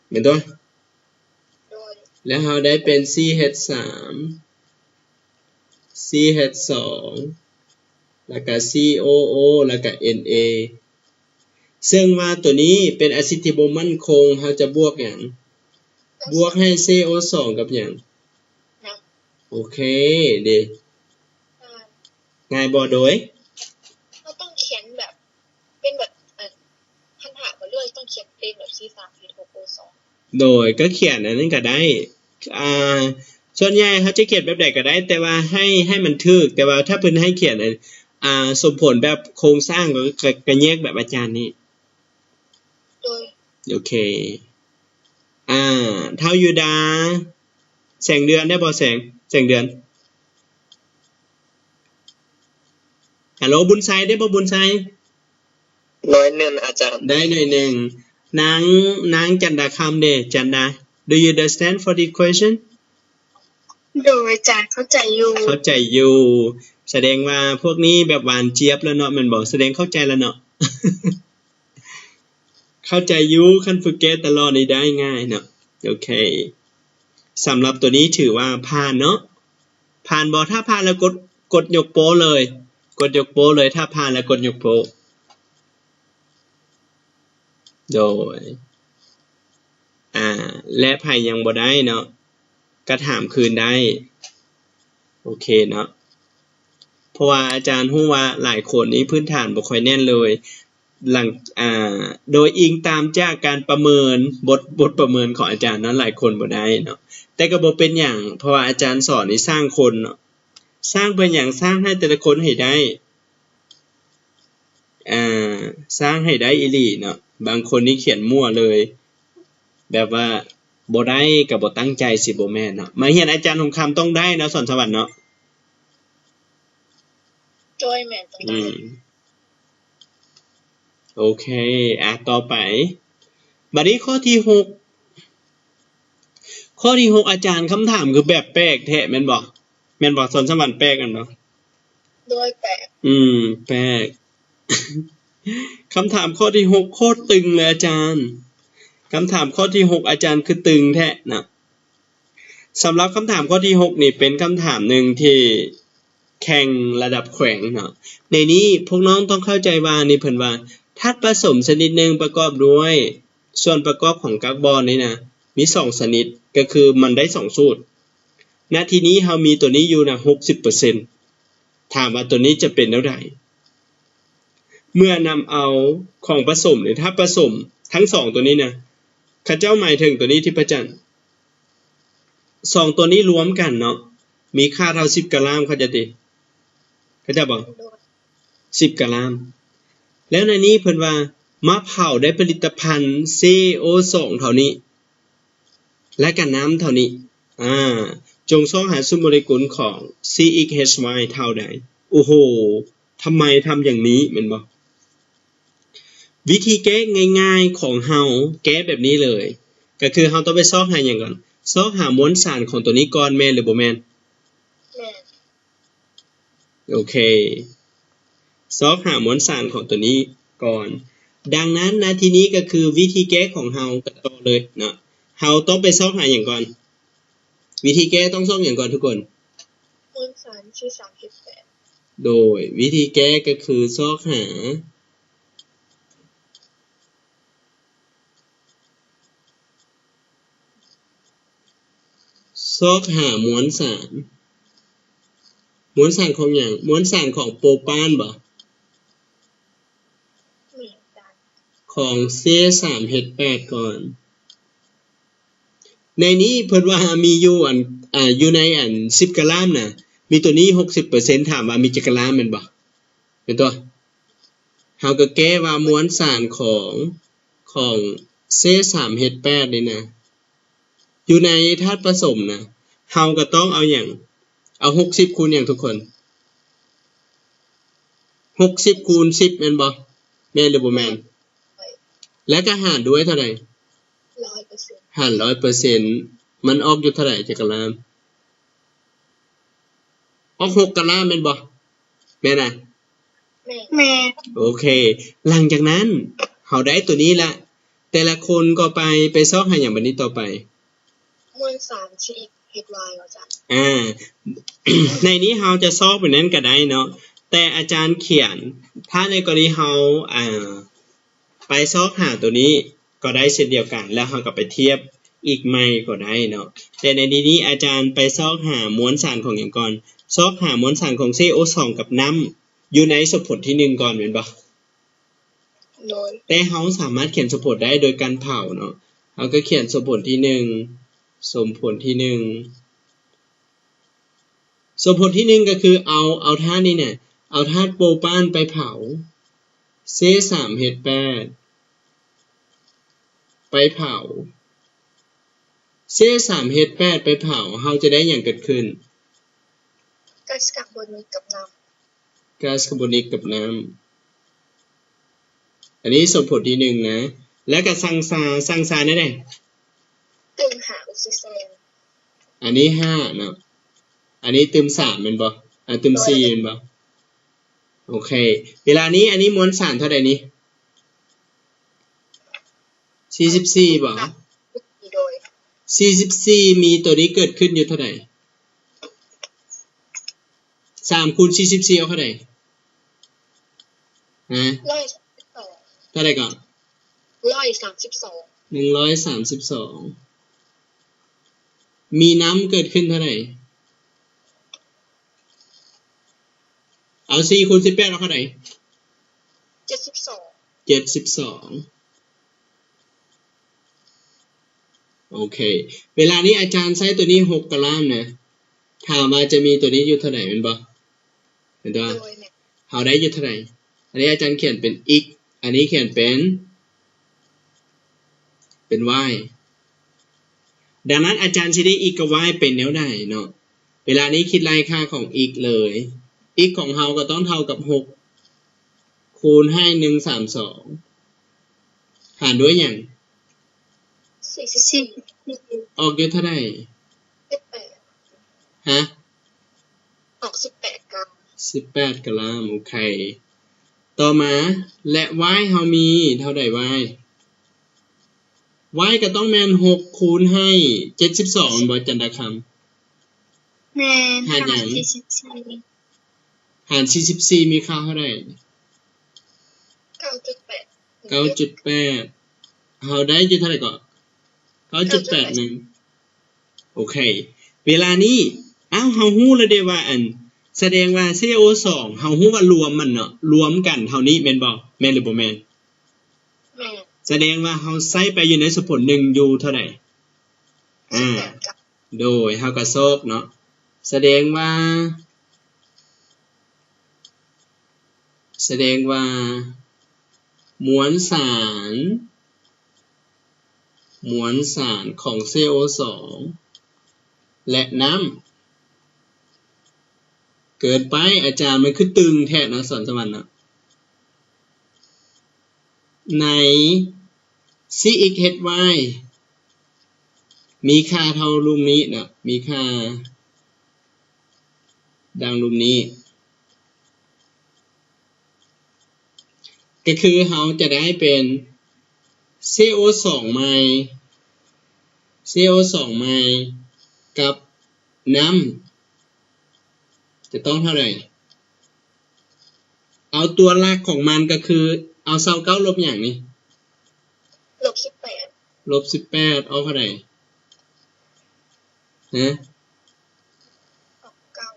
ແມ່ນຕົວະ? ແລ້ວເຮົາໄດ້ເປັນ ຊີເອັດສາມ ຊີເອັດສອງ ແລ້ວກະ ຊີໂອໂອ ແລ້ວກະ ເອັນເອ ເຊິ່ງວ່າໂຕນີ້ເປັນອາຊິດທີ່ບໍ່ໝັ້ນຄົງ ເຮົາຈະບວກຫຍັງ? ບວກໃຫ້ ຊີໂອສອງ ກັບຫຍັງ? ໂອເຄເດ. ງ່າຍບໍ່? ໂດຍ ເຮົາຕ້ອງຂຽນແບບ ເປັນແບບ ອັນ ພັນຫ້າບໍ່ ຫຼືວ່າຕ້ອງຂຽນເປັນແບບ ຊີສາມເອັດຫົກໂອສອງ? ໂດຍ ກໍຂຽນອັນນັ້ນກໍໄດ້ ອ່າ ສ່ວນໃຫຍ່ເຮົາຈະຂຽນແບບໃດກໍໄດ້ ແຕ່ວ່າໃຫ້ ໃຫ້ມັນຖືກ ແຕ່ວ່າຖ້າເພິ່ນໃຫ້ຂຽນ ອ່າ ສົມຜົນແບບໂຄງສ້າງ ກໍ ກໍ ກໍແຍກແບບອາຈານນີ້. ໂດຍ ໂອເຄ ອ່າ ທ້າວຢູ່ດາ ແສງເດືອນໄດ້ບໍ່? ແສງ ແສງເດືອນ ຮັລໂຫຼ ບຸນໄຊ ໄດ້ບໍ່ ບຸນໄຊ? ໜ້ອຍໜຶ່ງອາຈານ. ໄດ້ໜ້ອຍໜຶ່ງ. ນາງ ນາງຈັນດາຄຳເດ ຈັນດາ Do you understand for the question? ໂດຍ ອາຈານ ເຂົ້າໃຈຢູ່ ເຂົ້າໃຈຢູ່. ສະແດງວ່າພວກນີ້ແບບຫວານຈຽບແລ້ວເນາະ ແມ່ນບໍ່? ສະແດງເຂົ້າໃຈແລ້ວເນາະ. ເຂົ້າໃຈຢູ່ ຄັນຝຶກແກ້ຕະຫຼອດນີ້ໄດ້ງ່າຍເນາະ. ໂອເຄ ສຳລັບໂຕນີ້ຖືວ່າຜ່ານເນາະ. ຜ່ານບໍ່? ຖ້າຜ່ານແລ້ວກົດ ກົດຍົກໂປ້ເລີຍ ກົດຍົກໂປ້ເລີຍ. ຖ້າຜ່ານແລ້ວກົດຍົກໂປ້. ໂດຍ ອ່າ ແລະ ໃຜຍັງບໍ່ໄດ້ເນາະ ກໍຖາມຄືນໄດ້. ໂອເຄເນາະ ເພາະວ່າອາຈານຮູ້ວ່າຫຼາຍຄົນນີ້ພື້ນຖານບໍ່ຄ່ອຍແໜ້ນເລີຍ. ຫຼັງ ອ່າ ໂດຍອີງຕາມຈາກການປະເມີນ ບົດ ບົດປະເມີນຂອງອາຈານເນາະ ຫຼາຍຄົນບໍ່ໄດ້ເນາະ ແຕ່ກໍບໍ່ເປັນຫຍັງ ເພາະວ່າອາຈານສອນນີ້ສ້າງຄົນເນາະ. ສ້າງເພື່ອຫຍັງ? ສ້າງໃຫ້ແຕ່ລະຄົນໃຫ້ໄດ້ ອ່າ ສ້າງໃຫ້ໄດ້ອີ່ຫຼີເນາະ. ບາງຄົນນີ້ຂຽນມົ້ວເລີຍ ແບບວ່າບໍ່ໄດ້ກໍບໍ່ຕັ້ງໃຈ ຊິບໍ່ແມ່ນເນາະ. ມາຮຽນອາຈານຫົງຄຳຕ້ອງໄດ້ເນາະ ສອນສະຫວັນເນາະ. ໂດຍ ແມ່ນ ຕ້ອງໄດ້. ອືມ ໂອເຄ ອ່າ ຕໍ່ໄປ ບັດນີ້ຂໍ້ທີຫົກ ຂໍ້ທີຫົກ ອາຈານ ຄຳຖາມຄືແບບແປກແທ້ແມ່ນບໍ່? ແມ່ນບໍ່? ສອນສະຫວັນ ແປກແມ່ນບໍ່? ໂດຍ ແປກ. ອືມ ແປກ. ຄຳຖາມຂໍ້ທີຫົກ ໂຄດຕຶງເລີຍອາຈານ. ຄຳຖາມຂໍ້ທີຫົກ ອາຈານຄືຕຶງແທ້ນະ. ສຳລັບຄຳຖາມຂໍ້ທີຫົກນີ້ ເປັນຄຳຖາມໜຶ່ງທີ່ແຂ່ງລະດັບແຂວງເນາະ. ໃນນີ້ພວກນ້ອງຕ້ອງເຂົ້າໃຈວ່າ ນີ້ເພິ່ນວ່າ ທາດປະສົມຊະນິດໜຶ່ງປະກອບດ້ວຍ ສ່ວນປະກອບຂອງກາກບອນນີ້ນະ ມີສອງຊະນິດ ກໍຄືມັນໄດ້ສອງສູດ. ນະ ທີນີ້ເຮົາມີຕົວນີ້ຢູ່ນະ ຫົກສິບເປີເຊັນ. ຖາມວ່າຕົວນີ້ຈະເປັນແນວໃດ? ເມື່ອນຳເອົາຂອງປະສົມ ຫຼື ທາດປະສົມທັງສອງຕົວນີ້ນະ ເຂົາເຈົ້າໝາຍເຖິງຕົວນີ້ທີ່ພະຈັນ ສອງຕົວນີ້ລວມກັນເນາະ ມີຄ່າເທົ່າສິບກຣາມ ເຂົ້າໃຈຕິ? ເຂົ້າໃຈບໍ່? ສິບກຣາມ. ແລ້ວໃນນີ້ເພິ່ນວ່າ ມາເຜົາໄດ້ຜະລິດຕະພັນ ຊີໂອສອງ ເທົ່ານີ້ ແລະ ກະນ້ຳເທົ່ານີ້. ອາ ຈົ່ງຊອກຫາຊຸດໂມເລກຸນຂອງ ຊີເອັກເອັຊວາຍ ເທົ່າໃດ? ໂອ້ໂຫ ທຳໄມທຳຢ່າງນີ້ ແມ່ນບໍ່? ວິທີແກ້ງ່າຍໆຂອງເຮົາ ແກ້ແບບນີ້ເລີຍ ກໍຄືເຮົາຕ້ອງໄປຊອກຫາຫຍັງກ່ອນ? ຊອກຫາມວນສານຂອງຕົວນີ້ກ່ອນ ແມ່ນ ຫຼື ບໍ່ແມ່ນ? ແມ່ນ. ໂອເຄ ຊອກຫາມວນສານຂອງຕົວນີ້ກ່ອນ. ດັ່ງນັ້ນນະ ທີນີ້ກໍຄືວິທີແກ້ຂອງເຮົາ ຕໍ່ເລີຍເນາະ. ເຮົາຕ້ອງໄປຊອກຫາຫຍັງກ່ອນ? ວິທີແກ້ຕ້ອງຊອກຫຍັງກ່ອນທຸກຄົນ? ມວນສານ ຊີສາມເອັດແປດ. ໂດຍ ວິທີແກ້ກໍຄືຊອກຫາ ຊອກຫາມວນສານ. ມວນສານຂອງຫຍັງ? ມວນສານຂອງໂປປານບໍ? ຂອງ ຊີສາມເອັດແປດກ່ອນ. ໃນນີ້ເພິ່ນວ່າມີຢູ່ອັນ ອ່າ ຢູ່ໃນອັນສິບກຣາມນະ ມີຕົວນີ້ຫົກສິບເປີເຊັນ ຖາມວ່າມີຈັກກຣາມແມ່ນບໍ່? ແມ່ນຕົວະ? ເຮົາກໍແກ້ວ່າມວນສານຂອງ ຂອງ ເຊສາມເອັດແປດ ນີ້ນະ ຢູ່ໃນທາດປະສົມນະ ເຮົາກໍຕ້ອງເອົາຫຍັງ? ເອົາຫົກສິບຄູນຫຍັງທຸກຄົນ? ຫົກສິບຄູນສິບແມ່ນບໍ່? ແມ່ນຫຼືບໍ່ແມ່ນ? ແລ້ວກໍຫານດ້ວຍເທົ່າໃດ? ຮ້ອຍເປີເຊັນ ຫານຮ້ອຍເປີເຊັນ ມັນອອກຢູ່ເທົ່າໃດຈັກກະລາມ? ອອກຫົກກະລາມແມ່ນບໍ່? ແມ່ນນະ? ແມ່ນ ແມ່ນ ໂອເຄ ຫຼັງຈາກນັ້ນເຮົາໄດ້ຕົວນີ້ລະ ແຕ່ລະຄົນກໍໄປ ໄປຊອກຫາຫຍັງບັດນີ້ຕໍ່ໄປ? ມວນສານ ຊີ ເອັກ ເອັດ ວາຍ ອາຈານ ອາ ໃນນີ້ເຮົາຈະຊອກແບບນັ້ນກໍໄດ້ເນາະ ແຕ່ອາຈານຂຽນ ຖ້າໃນກໍລະນີເຮົາ ອາ ໄປຊອກຫາຕົວນີ້ກໍໄດ້ເຊັ່ນດຽວກັນ ແລ້ວເຮົາກໍໄປທຽບອີກໃໝ່ກໍໄດ້ເນາະ ແຕ່ໃນທີ່ນີ້ອາຈານໄປຊອກຫາມວນສານຂອງຫຍັງກ່ອນ? ຊອກຫາມວນສານຂອງ ຊີ ໂອ ສອງ ກັບນ້ຳ ຢູ່ໃນສົມຜົນທີໜຶ່ງກ່ອນແມ່ນບໍ່? ໂດຍ ແຕ່ເຮົາສາມາດຂຽນສົມຜົນໄດ້ໂດຍການເຜົາເນາະ ເຮົາກໍຂຽນສົມຜົນທີໜຶ່ງ ສົມຜົນທີໜຶ່ງ ສົມຜົນທີໜຶ່ງກໍຄືເອົາ ເອົາທາດນີ້ແຫຼະ ເອົາທາດໂປຣປານໄປເຜົາ ເຊສາມເອັດແປດ ໄປເຜົາ ເຊສາມເອັດແປດ ໄປເຜົາ ເຮົາຈະໄດ້ຫຍັງເກີດຂຶ້ນ? ກາສຄາບອນນິກກັບນ້ຳ ກາສຄາບອນນິກກັບນ້ຳ ອັນນີ້ສົມຜົນທີໜຶ່ງນະ ແລ້ວກໍສັງສາ ສັງສາແນວໃດ? ຕື່ມຫ້າອົກຊີເຊັນ ອັນນີ້ຫ້າເນາະ ອັນນີ້ຕື່ມສາມແມ່ນບໍ່? ອາ ຕື່ມສີ່ແມ່ນບໍ່? ໂອເຄ ເວລານີ້ ອັນນີ້ມວນສານເທົ່າໃດນີ້? ສີ່ສິບສີ່ບໍ່? ໂດຍ ສີ່ສິບສີ່ ມີຕົວນີ້ເກີດຂຶ້ນຢູ່ເທົ່າໃດ? ສາມຄູນສີ່ສິບສີ່ ເອົາເທົ່າໃດ? ຮະ? ຮ້ອຍສາມສິບສອງ ເທົ່າໃດກໍ? ຮ້ອຍສາມສິບສອງ ໜຶ່ງຮ້ອຍສາມສິບສອງ ມີນ້ຳເກີດຂຶ້ນເທົ່າໃດ? ເອົາ ສີ່ຄູນສິບແປດ ເອົາເທົ່າໃດ? ເຈັດສິບສອງ ເຈັດສິບສອງ ໂອເຄ ເວລານີ້ອາຈານໃຊ້ຕົວນີ້ຫົກກະລາມນະ ຖາມວ່າຈະມີຕົວນີ້ຢູ່ເທົ່າໃດແມ່ນບໍ່? ເຫັນບໍ່? ໂດຍ ແມ່ນ ເຮົາໄດ້ຢູ່ເທົ່າໃດ? ອັນນີ້ອາຈານຂຽນເປັນ x ອັນນີ້ຂຽນເປັນ ເປັນ y ດັ່ງນັ້ນອາຈານຊິໄດ້ x ກັບ y ເປັນແນວໃດເນາະ? ເວລານີ້ຄິດໄລ່ຄ່າຂອງ x ເລີຍ x ຂອງເຮົາກໍຕ້ອງເທົ່າກັບຫົກ ຄູນໃຫ້ໜຶ່ງສາມສອງ ຫານດ້ວຍຫຍັງ? ສີ່ສິບສີ່ ອອກຢູ່ເທົ່າໃດ? ສິບແປດ ຮະ? ອອກສິບແປດກະລາມ ສິບແປດກະລາມ ໂອເຄ ຕໍ່ມາ ແລະ y ເຮົາມີເທົ່າໃດ y? y ກໍຕ້ອງແມ່ນຫົກຄູນໃຫ້ເຈັດສິບສອງ ແມ່ນບໍ່ ຈັນດາຄຳ? ແມ່ນ ຫານຫຍັງ? ຫານສີ່ສິບສີ່ ຫານສີ່ສິບສີ່ ມີຄ່າເທົ່າໃດ? ເກົ້າຈຸດແປດ ເກົ້າຈຸດແປດ ເຮົາໄດ້ຢູ່ເທົ່າໃດເກາະ? ເກົ້າຈຸດແປດໜຶ່ງ ໂອເຄ ເວລານີ້ ອ້າວ ເຮົາຮູ້ແລ້ວເດ້ວ່າ ອັນ ສະແດງວ່າ ຊີ ໂອ ສອງ ເຮົາຮູ້ວ່າລວມມັນເນາະ ລວມກັນເທົ່ານີ້ແມ່ນບໍ່? ແມ່ນຫຼືບໍ່ແມ່ນ? ແມ່ນ ສະແດງວ່າເຮົາໃຊ້ໄປຢູ່ໃນສົມຜົນໜຶ່ງຢູ່ເທົ່າໃດ? ອາ ສິບແປດ ໂດຍ ເຮົາກໍຊອກເນາະ ສະແດງວ່າ ສະແດງວ່າ ມວນສານ ມວນສານຂອງ ຊີ ໂອ ສອງ ແລະ ນ້ຳ ເກີນໄປ ອາຈານ ມັນຄືຕຶງແທ້ເນາະ ສອນສະຫວັນເນາະ ໃນ ຊີ ເອັກ ເອັດ ວາຍ ມີຄ່າເທົ່າລຸ່ມນີ້ເນາະ ມີຄ່າດັ່ງລຸ່ມນີ້ ກໍຄືເຮົາຈະໄດ້ເປັນ ຊີ ໂອ ສອງ ໃໝ່ ຊີ ໂອ ສອງ ໃໝ່ ກັບນ້ຳ ຈະຕ້ອງເທົ່າໃດ? ເອົາຕົວຫຼັກຂອງມັນກໍຄື ເອົາຊາວເກົ້າລົບຫຍັງນີ້? ລົບສິບແປດ ລົບສິບແປດ ອອກເທົ່າໃດ? ຮະ? ອອກເກົ້າ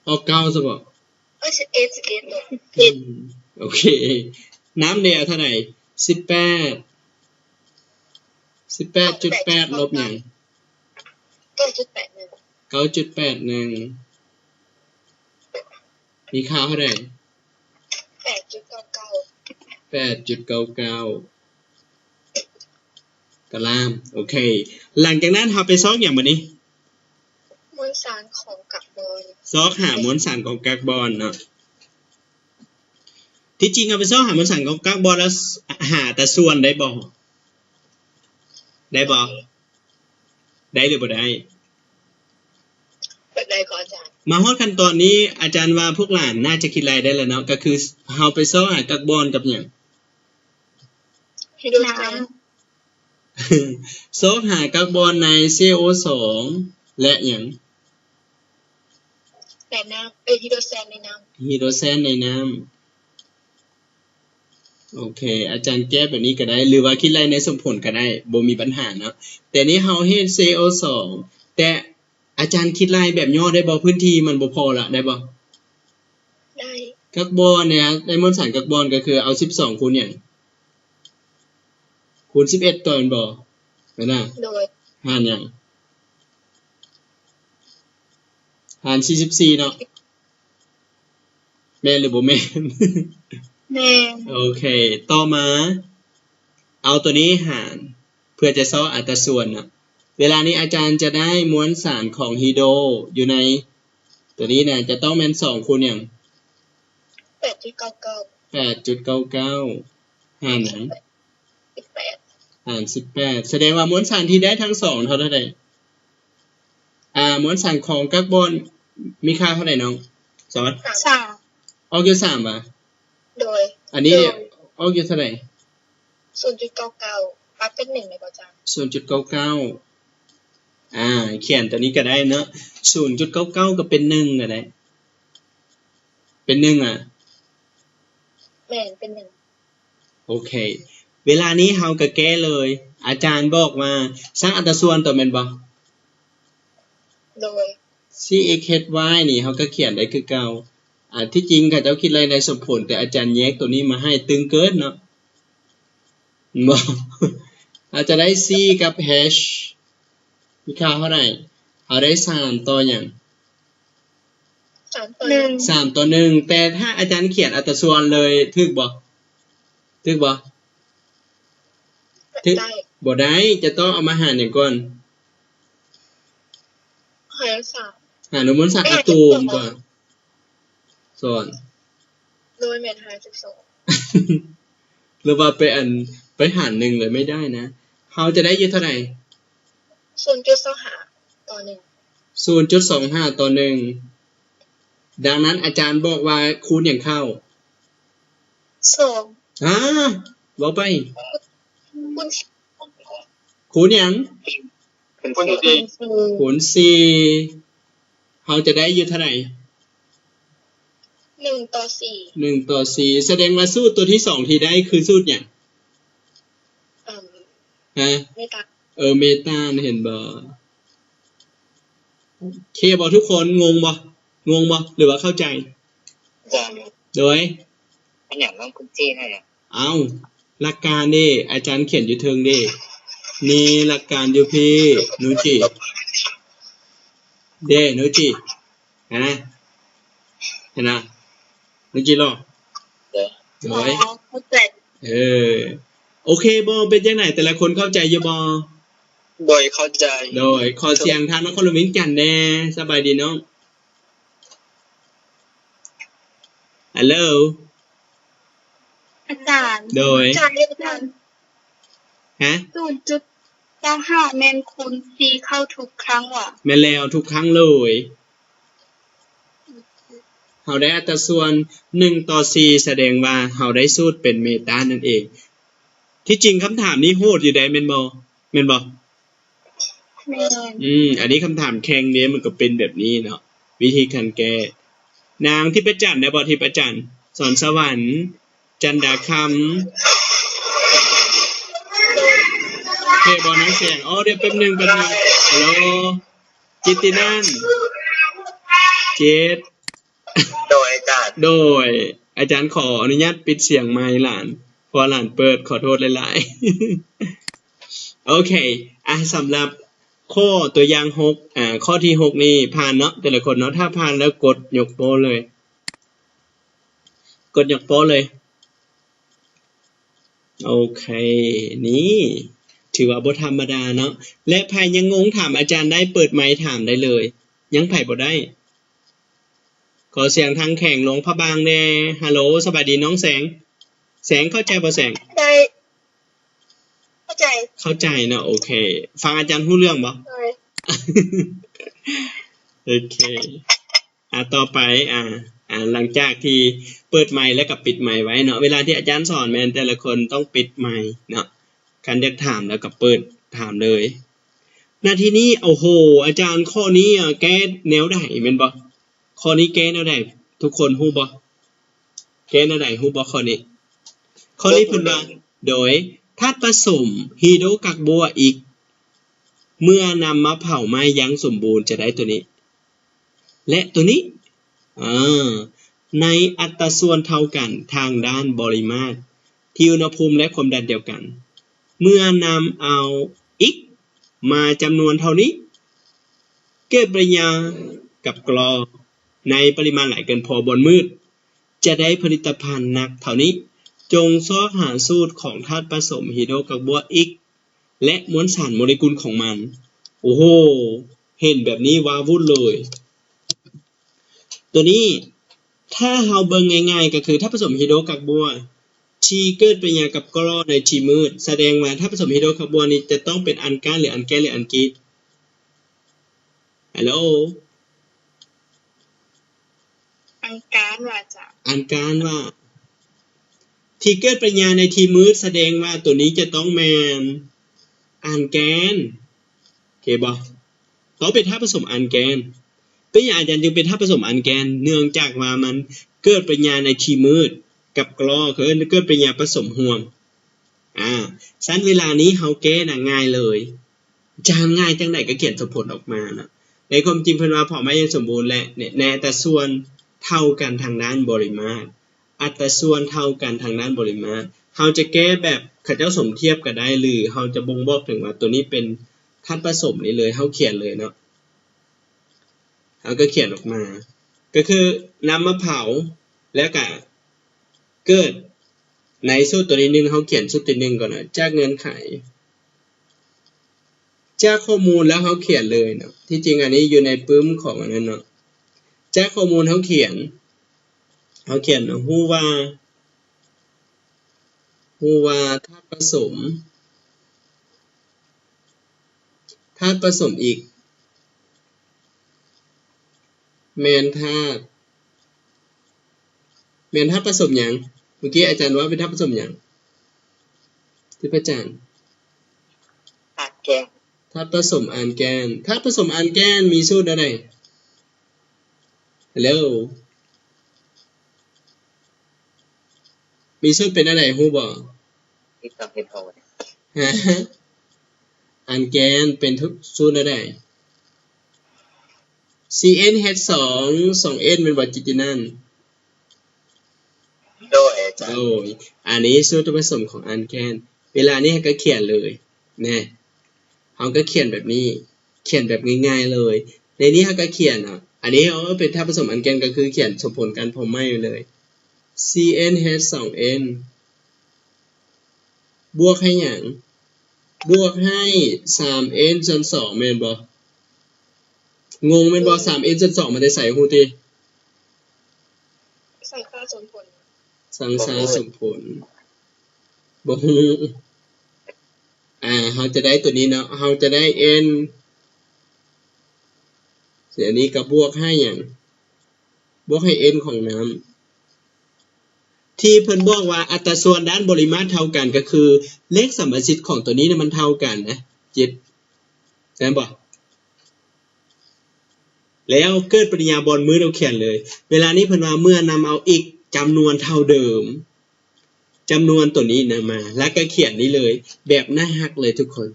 ອອກເກົ້າຊະບໍ? ເອີ ສິບເອັດ ສິບເອັດ ອືມ ໂອເຄ ນ້ຳເດ ເທົ່າໃດ? ສິບແປດ ສິບແປດຈຸດແປດ ລົບຫຍັງ? ເກົ້າຈຸດແປດໜຶ່ງ ເກົ້າຈຸດແປດໜຶ່ງ ມີຄ່າເທົ່າໃດ? ດຈຸດເກົ້າເກົ້າ ແປດຈຸດເກົ້າເກົ້າຕາລາງ. ໂອເຄ ຫຼັງຈາກນັ້ນເຮົາໄປຊອກຫຍັງບາດນີ້? ມວນສານຂອງກັກບອນ. ຊອກຫາມວນສານຂອງກັກບອນເນາະ. ທີ່ຈິງເຮົາໄປຊອກຫາມວນສານຂອງກັກບອນແລ້ວຫາອັດຕາສ່ວນໄດ້ບໍ່? ໄດ້ບໍ່? ໄດ້ ໄດ້ຫຼືບໍ່ໄດ້? ເປີດໄດ້ກໍອາຈານ. ມາຮອດຂັ້ນຕອນນີ້ ອາຈານວ່າພວກຫຼານໜ້າຈະຄິດໄລ່ໄດ້ແລ້ວເນາະ ກໍຄືເຮົາໄປຊອກຫາກັກບອນກັບຫຍັງ? ຮາໂດຣເຈນ. ຊອກຫາກັກບອນໃນ ຊີໂອ ສອງ ແລະ ຫຍັງ? ແລະ ນ້ຳ ເອີຍ ຮີໂດຣແຊນໃນນ້ຳ. ຮີໂດຣແຊນໃນນ້ຳ. ໂອເຄ ອາຈານແກ້ແບບນີ້ກໍໄດ້ ຫຼືວ່າຄິດໄລ່ໃນສົມຜົນກໍໄດ້ ບໍ່ມີບັນຫາເນາະ. ແຕ່ນີ້ເຮົາເຮັດ ຊີໂອ ສອງ ແຕ່ ອາຈານຄິດໄລ່ແບບຫຍໍ້ໄດ້ບໍ່? ພື້ນທີ່ມັນບໍ່ພໍລະ ໄດ້ບໍ່? ໄດ້. ກັກບອນເນີ້ຍ ໃນມວນສານກັກບອນກໍຄືເອົາສິບສອງຄູນຫຍັງ? ຄູນສິບເອັດຕໍ່ແມ່ນບໍ່? ແມ່ນນະ? ໂດຍ. ຫານຫຍັງ? ຫານສີ່ສິບສີ່ເນາະ. ແມ່ນຫຼືບໍ່ແມ່ນ? ແມ່ນ. ໂອເຄ ຕໍ່ມາ ເອົາຕົວນີ້ຫານ ເພື່ອຈະຊອກອັດຕາສ່ວນເນາະ. ເວລານີ້ອາຈານຈະໄດ້ມວນສານຂອງຮີໂດຢູ່ໃນຕົວນີ້ນະ ຈະຕ້ອງແມ່ນສອງຄູນຫຍັງ? ແປດຈຸດເກົ້າເກົ້າ. ແປດຈຸດເກົ້າເກົ້າ ຫານຫຍັງ? ສິບແປດ. ຫານສິບແປດ ສະແດງວ່າມວນສານທີ່ໄດ້ທັງສອງເທົ່າໃດ? ອ່າ ມວນສານຂອງກັກບອນມີຄ່າເທົ່າໃດນ້ອງສອນ? ສາມ. ອອກຢູ່ສາມຫວາ? ໂດຍ. ອັນນີ້ ໂດຍ ອອກຢູ່ເທົ່າໃດ? ສູນຈຸດເກົ້າເກົ້າ ປັບເປັນໜຶ່ງໄດ້ບໍ່ຈະ? ສູນຈຸດເກົ້າເກົ້າ ອ່າ ຂຽນຕົວນີ້ກໍໄດ້ເນາະ ສູນຈຸດເກົ້າເກົ້າກໍເປັນໜຶ່ງກໍໄດ້ ເປັນໜຶ່ງອະ? ແມ່ນ ເປັນໜຶ່ງ. ໂອເຄ ເວລານີ້ເຮົາກໍແກ້ເລີຍ ອາຈານບອກວ່າສ້າງອັດຕາສ່ວນຕົວແມ່ນບໍ່? ໂດຍ. ຊີເອັກເຮັດວາຍນີ້ເຮົາກໍຂຽນໄດ້ຄືເກົ່າ ອ່າ ທີ່ຈິງເຂົາເຈົ້າຄິດໄລ່ໃນສົມຜົນ ແຕ່ອາຈານແຍກຕົວນີ້ມາໃຫ້ ຕຶງເກີນເນາະ ເຫັນບໍ່? ເຮົາຈະໄດ້ຊີກັບເຮັດ ມີຄ່າເທົ່າໃດ? ເຮົາໄດ້ສາມຕໍ່ຫຍັງ? ສາມຕໍ່ໜຶ່ງ. ສາມຕໍ່ໜຶ່ງ ແຕ່ຖ້າອາຈານຂຽນອັດຕາສ່ວນເລີຍ ຖືກບໍ່? ຖືກບໍ່? ຖືກ ບໍ່ໄດ້ ຈະຕ້ອງເອົາມາຫານຫຍັງກ່ອນ? ຫານສາມ. ຫານມວນສານອາໂຕມຕົວະ ສອນ. ໂດຍ ແມ່ນ ຫ້າສິບສອງ. ຫຼືວ່າໄປອັນ ໄປຫານໜຶ່ງເລີຍ ໄມ່ໄດ້ນະ. ເຮົາຈະໄດ້ຢູ່ເທົ່າໃດ? ສູນຈຸດສອງຫ້າຕໍ່ໜຶ່ງ. ສູນຈຸດສອງຫ້າຕໍ່ໜຶ່ງ. ດັ່ງນັ້ນອາຈານບອກວ່າຄູນຫຍັງເຂົ້າ? ສອງ. ອາ ເວົ້າໄປ. ຄູນ ຄູນຫຍັງ? ຄູນສີ່. ຄູນສີ່. ເຮົາຈະໄດ້ຢູ່ເທົ່າໃດ? ໜຶ່ງຕໍ່ສີ່. ໜຶ່ງຕໍ່ສີ່ ສະແດງວ່າສູດຕົວທີສອງທີ່ໄດ້ຄືສູດຫຍັງ? ເອີ ຮະ? ເມຕາ. ເອີ ເມຕານະ ເຫັນບໍ່? ໂອເຄບໍ່ທຸກຄົນ? ງົງບໍ່? ງົງບໍ່ ຫຼືວ່າເຂົ້າໃຈ? ໂດຍ ເປັນຫຍັງຕ້ອງຄຸນຈີໃຫ້ອະ? ເອົ້າ ຫຼັກການເດ້ ອາຈານຂຽນຢູ່ເທິງເດ້ ນີ້ຫຼັກການຢູ່ພີ້ ນູຈິ ເດ້ ນູຈິ ເຫັນນະ ເຫັນນະ ນູຈິເນາະ ໂດຍ ເອີ ໂອເຄບໍ່? ເປັນຈັ່ງໃດ ແຕ່ລະຄົນເຂົ້າໃຈຢູ່ບໍ່? ໂດຍ ເຂົ້າໃຈ ໂດຍ ຂໍສຽງທາງນະຄອນຫຼວງວຽງຈັນແດ່ ສະບາຍດີນ້ອງ. ຮັລໂຫຼ ອາຈານ ໂດຍ ອາຈານ ຮະ? ສູນຈຸດເກົ້າຫ້າ ແມ່ນຄູນສີ່ເຂົ້າທຸກຄັ້ງຫວາ? ແມ່ນແລ້ວ ທຸກຄັ້ງເລີຍ ເຮົາໄດ້ອັດຕາສ່ວນໜຶ່ງຕໍ່ສີ່ ສະແດງວ່າເຮົາໄດ້ສູດເປັນເມຕານນັ້ນເອງ. ທີ່ຈິງຄຳຖາມນີ້ໂຫດຢູ່ໃດ ແມ່ນບໍ່? ແມ່ນບໍ່? ແມ່ນ ອືມ ອັນນີ້ຄຳຖາມແຂ່ງເດ້ ມັນກໍເປັນແບບນີ້ເນາະ ວິທີການແກ້. ນາງທິບປະຈັນ ໄດ້ບໍ່? ທິບປະຈັນ ສອນສະຫວັນ ຈັນດາຄຳ ໂອເຄບໍ່ນາງແສງ? ອໍ ດຽວແປັບໜຶ່ງ ແປັບໜຶ່ງ ຮັລໂຫຼ ຈິດຕິນັນ ເຈັດ ໂດຍອາຈານ ໂດຍ ອາຈານຂໍອະນຸຍາດປິດສຽງໄມຫຼານ ເພາະວ່າຫຼານເປີດ ຂໍໂທດຫຼາຍໆ. ໂອເຄ ອ່ະ ສຳລັບຂໍ້ຕົວຢ່າງຫົກ ອ່າ ຂໍ້ທີຫົກນີ້ຜ່ານເນາະ ແຕ່ລະຄົນເນາະ ຖ້າຜ່ານແລ້ວກົດຍົກໂປ້ເລີຍ. ກົດຍົກໂປ້ເລີຍ. ໂອເຄ ນີ້ຖືວ່າບໍ່ທຳມະດາເນາະ. ແລະ ໃຜຍັງງົງ ຖາມອາຈານໄດ້, ເປີດໄມຖາມໄດ້ເລີຍ. ຍັງໃຜບໍ່ໄດ້? ຂໍສຽງທາງແຂວງຫຼວງພະບາງແດ່. ຮັລໂຫຼ ສະບາຍດີນ້ອງແສງ. ແສງ ເຂົ້າໃຈບໍ່ແສງ? ໄດ້ ເຂົ້າໃຈ ເຂົ້າໃຈເນາະ. ໂອເຄ ຟັງອາຈານຮູ້ເລື່ອງບໍ່? ໂດຍ ໂອເຄ. ອ່າ ຕໍ່ໄປ ອ່າ ອ່າ ຫຼັງຈາກທີ່ເປີດໄມແລ້ວກໍປິດໄມໄວ້ເນາະ. ເວລາທີ່ອາຈານສອນແມ່ນແຕ່ລະຄົນຕ້ອງປິດໄມເນາະ. ຄັນຢາກຖາມແລ້ວກໍເປີດຖາມເລີຍ. ນາທີນີ້ ໂອ້ໂຫ ອາຈານ ຂໍ້ນີ້ ອ່າ ແກ້ແນວໃດແມ່ນບໍ່? ຂໍ້ນີ້ແກ້ແນວໃດ? ທຸກຄົນຮູ້ບໍ່? ແກ້ແນວໃດ? ຮູ້ບໍ່ຂໍ້ນີ້? ຂໍ້ນີ້ເພິ່ນວ່າ ໂດຍ ທາດປະສົມຮີໂດກັກບົວອິກ ເມື່ອນຳມາເຜົາໄໝ້ຢ່າງສົມບູນ ຈະໄດ້ຕົວນີ້ ແລະ ຕົວນີ້ ເອີ ໃນອັດຕາສ່ວນເທົ່າກັນທາງດ້ານບໍລິມາດ ທີ່ອຸນຫະພູມ ແລະ ຄວາມດັນດຽວກັນ. ເມື່ອນຳເອົາອິກມາຈຳນວນເທົ່ານີ້ ເກີດປະລິຍາກັບກລໍ ໃນປະລິມານຫຼາຍເກີນພໍບ່ອນມືດ ຈະໄດ້ຜະລິດຕະພັນໜັກເທົ່ານີ້. ຈົ່ງຊອກຫາສູດຂອງທາດປະສົມຮີໂດກັກບົວອິກ ແລະ ມວນສານໂມເລກຸນຂອງມັນ. ໂອ້ໂຫ ເຫັນແບບນີ້ວ້າວຸ້ນເລີຍ. ຕົວນີ້ ຖ້າເຮົາເບິ່ງງ່າຍໆ ກໍຄືທາດປະສົມຮີໂດກັກບົວ ທີ່ເກີດປະຕິກິລິຍາກັບກລໍໃນທີ່ມືດ, ສະແດງວ່າທາດປະສົມຮີໂດກັກບົວນີ້ຈະຕ້ອງເປັນອານການ ຫຼື ອານແກນ ຫຼື ອານກິດ. ຮັລໂຫຼ ອານການວ່າ ອາຈານ ອານການວ່າ ທີ່ເກີດປະຕິກິລິຍາໃນທີ່ມືດ ສະແດງວ່າຕົວນີ້ຈະຕ້ອງແມ່ນອານແກນ. ໂອເຄບໍ່? ຕ້ອງເປັນທາດປະສົມອານແກນ. ເປັນຫຍັງອາຈານຈຶ່ງເປັນທາດປະສົມອານແກນ? ເນື່ອງຈາກວ່າມັນເກີດປະຕິກິລິຍາໃນທີ່ມືດກັບກລໍ ເອີ້ນເກີດປະຕິກິລິຍາປະສົມຮ່ວມ. ອາ ຊັ້ນເວລານີ້ເຮົາແກ້ນະ ງ່າຍເລີຍ. ຈະງ່າຍຈັ່ງໃດກໍຂຽນສົມຜົນອອກມານະ. ໃນຄວາມຈິງເພິ່ນວ່າເຜົາໄໝ້ຢ່າງສົມບູນ ແລະ ໃນອັດຕາສ່ວນເທົ່າກັນທາງດ້ານບໍລິມາດ. ອັດຕາສ່ວນເທົ່າກັນທາງດ້ານບໍລິມາດ. ເຮົາຈະແກ້ແບບເຂົາເຈົ້າສົມທຽບກໍໄດ້ ຫຼື ເຮົາຈະບົ່ງບອກເຖິງວ່າຕົວນີ້ເປັນທາດປະສົມນີ້ເລີຍ, ເຮົາຂຽນເລີຍເນາະ. ເຮົາກໍຂຽນອອກມາ ກໍຄືນຳມາເຜົາ ແລ້ວກໍເກີດໃນສູດຕົວທີໜຶ່ງ, ເຮົາຂຽນສູດທີໜຶ່ງກ່ອນເນາະ, ຈາກເງື່ອນໄຂ ຈາກຂໍ້ມູນແລ້ວເຮົາຂຽນເລີຍເນາະ. ທີ່ຈິງອັນນີ້ຢູ່ໃນປຶ້ມຂອງອັນນັ້ນເນາະ. ຈາກຂໍ້ມູນເຮົາຂຽນ, ເຮົາຂຽນເນາະ, ຮູ້ວ່າ ຮູ້ວ່າທາດປະສົມ, ທາດປະສົມອິກ ແມ່ນທາດ ແມ່ນທາດປະສົມຫຍັງ? ເມື່ອກີ້ອາຈານເວົ້າເປັນທາດປະສົມຫຍັງ? ທິບພະຈັນ ອານແກນ. ທາດປະສົມອານແກນ. ທາດປະສົມອານແກນມີສູດແນວໃດ? ຮັລໂຫຼ ມີສູດເປັນແນວໃດ ຮູ້ບໍ່? ອານແກນເປັນສູດແນວໃດ? ຊີເອັນເອັດສອງ ສອງເອັນ ແມ່ນບໍ່ ຈິດຕິນັນ? ໂດຍ ອາຈານ. ໂດຍ ອັນນີ້ສູດປະສົມຂອງອານແກນ. ເວລານີ້ເຮົາກໍຂຽນເລີຍແນະ, ເຮົາກໍຂຽນແບບນີ້, ຂຽນແບບງ່າຍໆເລີຍ. ໃນນີ້ເຮົາກໍຂຽນເນາະ, ອັນນີ້ເຮົາເປັນທາດປະສົມອານແກນ ກໍຄືຂຽນສົມຜົນການເຜົາໄໝ້ໄປເລີຍ. ຊີເອັນເອັດສອງເອັນ ບວກໃຫ້ຫຍັງ? ບວກໃຫ້ສາມເອັນສ່ວນສອງ ແມ່ນບໍ່? ງົງແມ່ນບໍ່? ສາມເອັນສ່ວນສອງມາແຕ່ໃສ ຮູ້ຕິ? ສັງຄາສົມຜົນ. ສັງຄາສົມຜົນ ບໍ່ຮູ້. ອາ ເຮົາຈະໄດ້ຕົວນີ້ເນາະ, ເຮົາຈະໄດ້ເອັນ ສ່ວນນີ້ກໍບວກໃຫ້ຫຍັງ? ບວກໃຫ້ເອັນຂອງນ້ຳ. ທີ່ເພິ່ນບອກວ່າອັດຕາສ່ວນດ້ານບໍລິມາດເທົ່າກັນ ກໍຄືເລກສຳປະສິດຂອງຕົວນີ້ນະ ມັນເທົ່າກັນນະ ເຈັດ ແມ່ນບໍ່? ແລ້ວເກີດປະຕິກິລິຍາບ່ອນມືດ ເຮົາຂຽນເລີຍ. ເວລານີ້ເພິ່ນວ່າເມື່ອນຳເອົາອິກຈຳນວນເທົ່າເດີມ, ຈຳນວນຕົວນີ້ນຳມາ ແລ້ວກໍຂຽນນີ້ເລີຍ, ແບບໜ້າຮັກເລີຍທຸກຄົນ.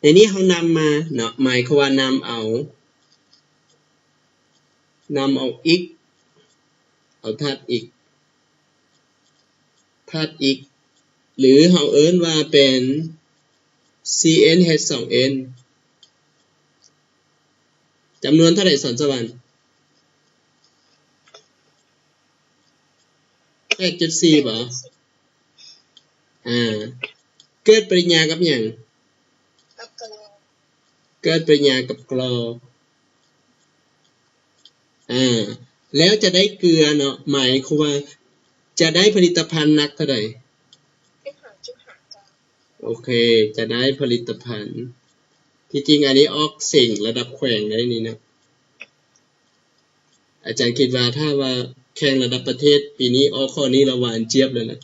ໃນນີ້ເຮົານຳມາເນາະ, ໝາຍຄວາມວ່ານຳເອົາ, ນຳເອົາອິກ, ເອົາທາດອິກ, ທາດອິກ ຫຼື ເຮົາເອີ້ນວ່າເປັນ ຊີເອັນເອັດສອງເອັນ ຈຳນວນເທົ່າໃດ ສອນສະຫວັນ? ແປດຈຸດສີ່ບໍ່? ອ່າ ເກີດປະລິນຍາກັບຫຍັງ? ກັບກະລໍ. ເກີດປະລິນຍາກັບກະລໍ. ອ່າ ແລ້ວຈະໄດ້ເກືອເນາະ ໝາຍຄວາມວ່າຈະໄດ້ຜະລິດຕະພັນໜັກເທົ່າໃດ? ສິບຫ້າຈຸດຫ້າ ໂອເຄ ຈະໄດ້ຜະລິດຕະພັນ. ທີ່ຈິງອັນນີ້ອອກເສັງລະດັບແຂວງໄດ໋ນີ້ນະ. ອາຈານຄິດວ່າຖ້າວ່າແຂ່ງລະດັບປະເທດ ປີນີ້ອອກຂໍ້ນີ້ລະຫວານຈຽບເລີຍນະ.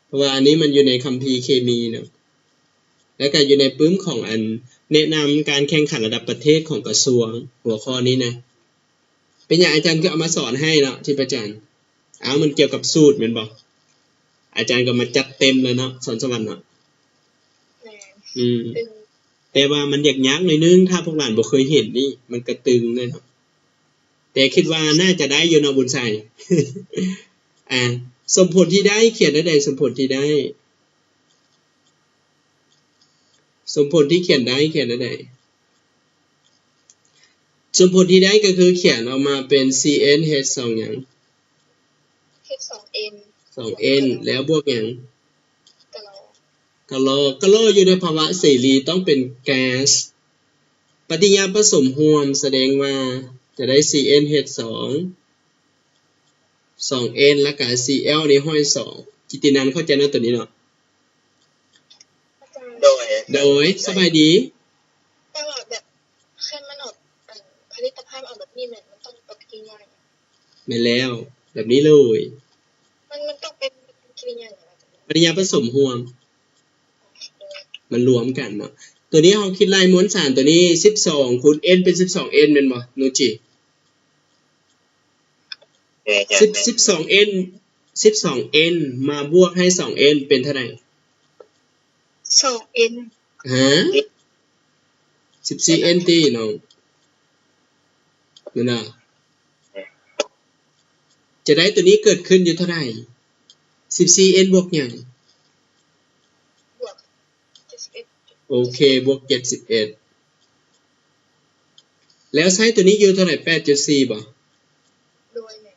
ເພາະວ່າອັນນີ້ມັນຢູ່ໃນຄຳພີເຄມີເນາະ ແລ້ວກະຢູ່ໃນປຶ້ມຂອງອັນແນະນຳການແຂ່ງຂັນລະດັບປະເທດຂອງກະຊວງ ຫົວຂໍ້ນີ້ນະ. ເປັນຫຍັງອາຈານຄືເອົາມາສອນໃຫ້ເນາະ ທິບອາຈານ? ອ້າວ ມັນກ່ຽວກັບສູດແມ່ນບໍ່? ອາຈານກໍມາຈັດເຕັມເລີຍເນາະ ສອນສະຫວັນເນາະ. ແມ່ນ ອືມ ແຕ່ວ່າມັນຍາກໆໜ້ອຍໜຶ່ງ ຖ້າພວກຫຼານບໍ່ເຄີຍເຫັນນີ້ ມັນກະຕຶງເລີຍເນາະ. ແຕ່ຄິດວ່າໜ້າຈະໄດ້ຢູ່ເນາະ ບຸນໄຊ. ອ່າ ສົມຜົນທີ່ໄດ້ຂຽນແນວໃດ? ສົມຜົນທີ່ໄດ້ ສົມຜົນທີ່ຂຽນໄດ້ຂຽນແນວໃດ? ສົມຜົນທີ່ໄດ້ກໍຄືຂຽນອອກມາເປັນ ຊີເອັນ ເຮັດ ສອງຫຍັງ? ເຮັດ ສອງເອັນ ສອງເອັນ ແລ້ວບວກຫຍັງ? ກະລໍ. ກະລໍ ກະລໍຢູ່ໃນພາວະເສລີຕ້ອງເປັນແກັສ ປະຕິຍາປະສົມຮ່ວມ ສະແດງວ່າຈະໄດ້ ຊີເອັນ ເຮັດ ສອງ ສອງເອັນ ແລ້ວກະ ຊີແອລ ນີ້ ຮ້ອຍສອງ. ກິດຕິນັນເຂົ້າໃຈເນາະໂຕນີ້ເນາະ? ໂດຍ ໂດຍ ສະບາຍດີ. ແຕ່ວ່າແບບ ຄັນມັນອອກ ອັນ ຜະລິດຕະພັນອອກແບບນີ້ ແມ່ນມັນຕ້ອງປະຕິກິລິຍາຫຍັງ? ແມ່ນແລ້ວ ແບບນີ້ເລີຍ. ມັນ ມັນຕ້ອງເປັນປະຕິກິລິຍາຫຍັງອາຈານ? ປະຕິຍາປະສົມຮ່ວມ ມັນລວມກັນເນາະ. ໂຕນີ້ເຮົາຄິດໄລ່ມວນສານໂຕນີ້ ສິບສອງຄູນ N ເປັນ ສິບສອງ N ແມ່ນບໍ່ ໂນຈິ? ສິບ ສິບສອງ N ສິບສອງ N ມາບວກໃຫ້ ສອງ N ເປັນເທົ່າໃດ? ສອງ N. ຮະ? ສິບສີ່ N ຕິນ້ອງ ແມ່ນບໍ່? ຈະໄດ້ໂຕນີ້ເກີດຂຶ້ນຢູ່ເທົ່າໃດ? ສິບສີ່ N ບວກຫຍັງ? ບວກ ເຈັດສິບເອັດ. ໂອເຄ ບວກ ເຈັດສິບເອັດ. ແລ້ວໃຊ້ໂຕນີ້ຢູ່ເທົ່າໃດ? ແປດຈຸດສີ່ ບໍ່? ໂດຍ ແມ່ນ.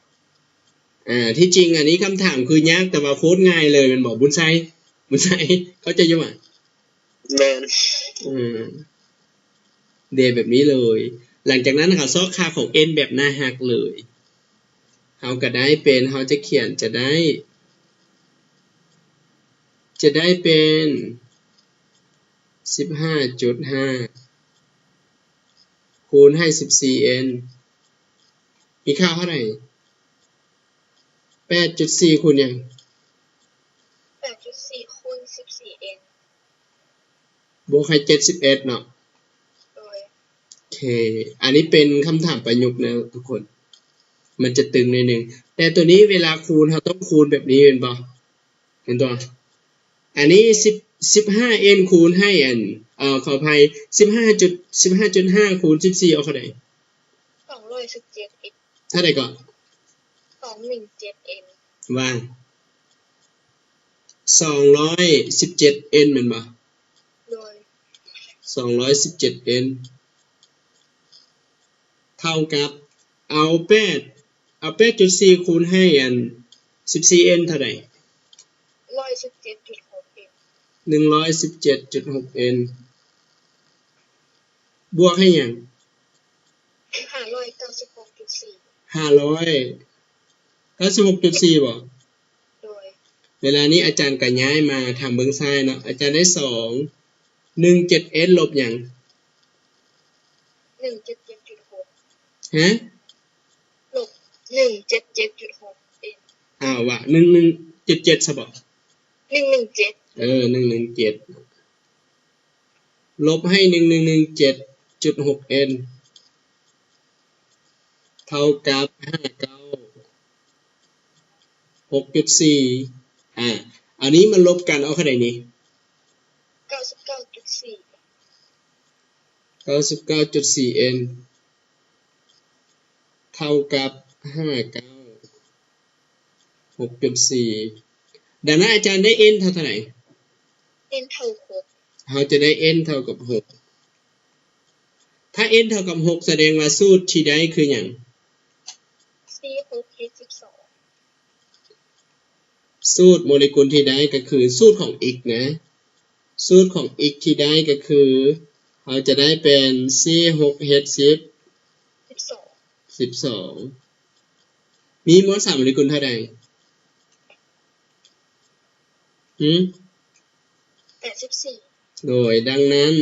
ອ່າ ທີ່ຈິງອັນນີ້ຄຳຖາມຄືຍາກ ແຕ່ວ່າໂຄດງ່າຍເລີຍແມ່ນບໍ່ ບຸນໄຊ? ບຸນໄຊ ເຂົ້າໃຈຢູ່ຫວາ? ແມ່ນ. ເອີ ເດ ແບບນີ້ເລີຍ. ຫຼັງຈາກນັ້ນເຮົາຊອກຄ່າຂອງ N ແບບໜ້າຮັກເລີຍ. ເຮົາກໍໄດ້ເປັນ ເຮົາຈະຂຽນ ຈະໄດ້ ຈະໄດ້ເປັນ ສິບຫ້າຈຸດຫ້າ ຄູນໃຫ້ ສິບສີ່ N ມີຄ່າເທົ່າໃດ? ແປດຈຸດສີ່ ຄູນຫຍັງ? ແປດຈຸດສີ່ ຄູນ ສິບສີ່ N ບວກໃຫ້ ເຈັດສິບເອັດ ເນາະ. ໂດຍ ໂອເຄ ອັນນີ້ເປັນຄຳຖາມປະຍຸກນະທຸກຄົນ ມັນຈະຕຶງໜ້ອຍໜຶ່ງ. ແຕ່ໂຕນີ້ເວລາຄູນ ເຮົາຕ້ອງຄູນແບບນີ້ແມ່ນບໍ່? ເຫັນຕົວະ? ອັນນີ້ ສິບ ສິບຫ້າ N ຄູນໃຫ້ອັນ ເອີ ຂໍອະໄພ ສິບຫ້າຈຸດ ສິບຫ້າຈຸດຫ້າ ຄູນ ສິບສີ່ ອອກເທົ່າໃດ? ສອງຮ້ອຍສິບເຈັດ N. ເທົ່າໃດເກາະ? ສອງໜຶ່ງເຈັດ N. ວ່າ ສອງຮ້ອຍສິບເຈັດ N ແມ່ນບໍ່? ໂດຍ ສອງຮ້ອຍສິບເຈັດ N ເທົ່າກັບ ເອົາແປດ ເອົາ ແປດຈຸດສີ່ ຄູນໃຫ້ອັນ ສິບສີ່ N ເທົ່າໃດ? ຮ້ອຍສິບເຈັດຈຸດຫົກ N. ໜຶ່ງຮ້ອຍສິບເຈັດຈຸດຫົກ N ບວກໃຫ້ຫຍັງ? ຫ້າຮ້ອຍເກົ້າສິບຫົກຈຸດສີ່ ຫ້າຮ້ອຍເກົ້າສິບຫົກຈຸດສີ່ ບໍ່? ໂດຍ ເວລານີ້ອາຈານກໍຍ້າຍມາທາງເບື້ອງຊ້າຍເນາະ ອາຈານໄດ້ ສອງໜຶ່ງເຈັດ N ລົບຫຍັງ? ໜຶ່ງເຈັດເຈັດຈຸດຫົກ ຮະ? ລົບໜຶ່ງເຈັດເຈັດຈຸດຫົກ N. ອ້າວ ວ່າ ໜຶ່ງໜຶ່ງເຈັດເຈັດ ຊະບໍ່? ໜຶ່ງໜຶ່ງເຈັດ ເອີ ໜຶ່ງໜຶ່ງເຈັດ ລົບໃຫ້ ໜຶ່ງໜຶ່ງໜຶ່ງເຈັດຈຸດຫົກ N ເທົ່າກັບ ຫ້າເກົ້າຫົກຈຸດສີ່ ອ່າ ອັນນີ້ມັນລົບກັນອອກເທົ່າໃດນີ້? ເກົ້າສິບເກົ້າຈຸດສີ່ ເກົ້າສິບເກົ້າຈຸດສີ່ N ເທົ່າກັບ ຫ້າເກົ້າຫົກຈຸດສີ່ ດັ່ງນັ້ນອາຈານໄດ້ N ເທົ່າເທົ່າໃດ? N ເທົ່າຫົກ ເຮົາຈະໄດ້ N ເທົ່າກັບຫົກ ຖ້າ N ເທົ່າກັບຫົກ ສະແດງວ່າສູດທີ່ໄດ້ຄືຫຍັງ? ສ ສີ່ ຫົກ ເຮັດ ສິບສອງ. ສູດໂມເລກຸນທີ່ໄດ້ກໍຄືສູດຂອງ x ນະ. ສູດຂອງ x ທີ່ໄດ້ກໍຄື ເຮົາຈະໄດ້ເປັນ ສີ່ ຫົກ ເຮັດ ສິບ ສິບສອງ ສິບສອງ. ມີມວນສານໂມເລກຸນເທົ່າໃດ? ຫື? ແປດສິບສີ່. ໂດຍ ດັ່ງນັ້ນ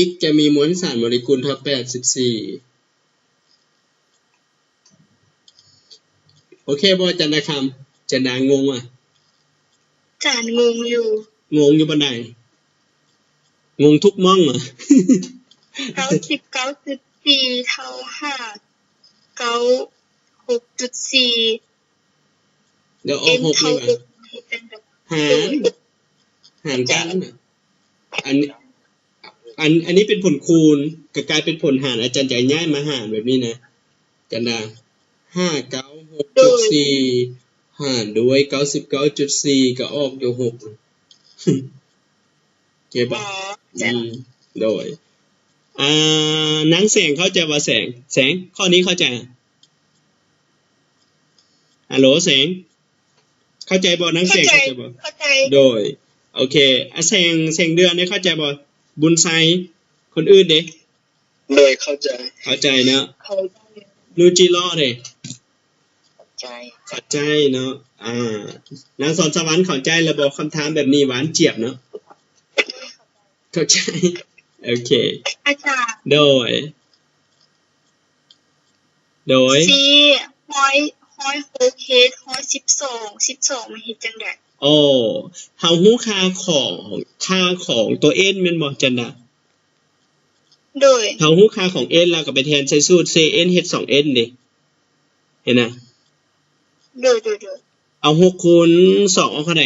x ຈະມີມວນສານໂມເລກຸນເທົ່າ ແປດສິບສີ່. ໂອເຄບໍ່ ຈັນດາຄຳ? ຈັນດາງົງຫວາ? ອາຈານງົງຢູ່. ງົງຢູ່ປານໃດ? ງົງທຸກມ່ອງຫວາ? ເກົ້າສິບເກົ້າຈຸດສີ່ ເທົ່າ ຫາ ເກົ້າ ຫົກຈຸດສີ່. ແລ້ວອອກ n ຫົກ ເທົ່າ ນີ້ຫວາ? ຫົກ ເຮັດຈັ່ງໃດ? ຫານ ຫານກັນນະ. ອັນ ອັນ ອັນນີ້ເປັນຜົນຄູນ ກໍກາຍເປັນຜົນຫານ. ອາຈານຈະຍ້າຍມາຫານແບບນີ້ນະ ຈັນດາ. ຫ້າເກົ້າຫົກຈຸດສີ່ ຫານດ້ວຍເກົ້າສິບເກົ້າຈຸດສີ່ ກໍອອກຢູ່ຫົກ. ເກັດບໍ່? ອືມ ໂດຍ. ອ່າ ນາງແສງເຂົ້າໃຈບໍ່ແສງ? ແສງ ຂໍ້ນີ້ເຂົ້າໃຈ? ຮັລໂຫຼ ແສງ ເຂົ້າໃຈບໍ່? ນາງແສງ ເຂົ້າໃຈ ເຂົ້າໃຈບໍ່? ເຂົ້າໃຈ. ໂດຍ ໂອເຄ. ອາ ແສງ ແສງເດືອນນີ້ເຂົ້າໃຈບໍ່? ບຸນໄຊ ຄົນອື່ນເດ? ໂດຍ ເຂົ້າໃຈ. ເຂົ້າໃຈເນາະ. ເຂົ້າໃຈ. ນູຈິລໍເດ? ເຂົ້າໃຈ. ເຂົ້າໃຈເນາະ. ອ່າ ນາງສອນສະຫວັນເຂົ້າໃຈແລ້ວບໍ່? ຄຳຖາມແບບນີ້ຫວານຈຽບເນາະ. ເຂົ້າໃຈ. ໂອເຄ ອາຈານ. ໂດຍ ໂດຍ ສີ່ ຮ້ອຍ ຮ້ອຍຫົກເຮັດຮ້ອຍສິບສອງ ສິບສອງມັນເຮັດຈັ່ງໃດ? ໂອ້ ເຮົາຮູ້ຄ່າຂອງ ຄ່າຂອງຕົວ n ແມ່ນບໍ່ ຈັນດາ? ໂດຍ ເຮົາຮູ້ຄ່າຂອງ n ແລ້ວກໍໄປແທນໃສ່ສູດ ເຊ n ເຮັດສອງ n ເດ ເຫັນນະ? ໂດຍ ໂດຍ ໂດຍ. ເອົາຫົກຄູນສອງອອກເທົ່າໃດ?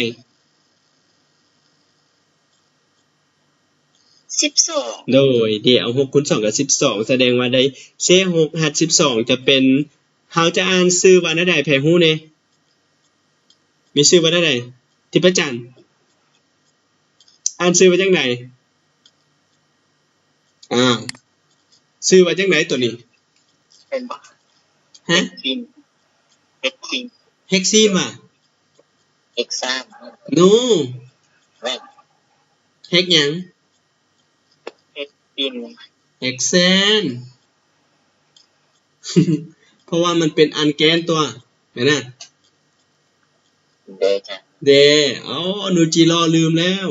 ສິບສອງ. ໂດຍ ເດ ເອົາຫົກຄູນສອງກໍສິບສອງ ສະແດງວ່າໄດ້ ເຊ ຫົກ ຫັດ ສິບສອງ ຈະເປັນ ເຮົາຈະອ່ານຊື່ວ່າແນວໃດ ໃຜຮູ້ແດ່? ມີຊື່ວ່າແນວໃດ? ທິບພະຈັນ ອ່ານຊື່ວ່າຈັ່ງໃດ? ອ້າວ ຊື່ວ່າຈັ່ງໃດຕົວນີ້? ເຫັນບໍ່? ຮະ? ເຮັກຊີມ ເຮັກຊີມ ເຮັກຊີມຫວາ? ເຮັກຊາມ ໂນ ແມ່ນ ເຮັກຫຍັງ? ເຮັກຊີມ ເຮັກແຊນ ເພາະວ່າມັນເປັນອັນແກນຕົວະ ແມ່ນນະ? ເດ ເດ ອໍ ນູຈິລໍລືມແລ້ວ.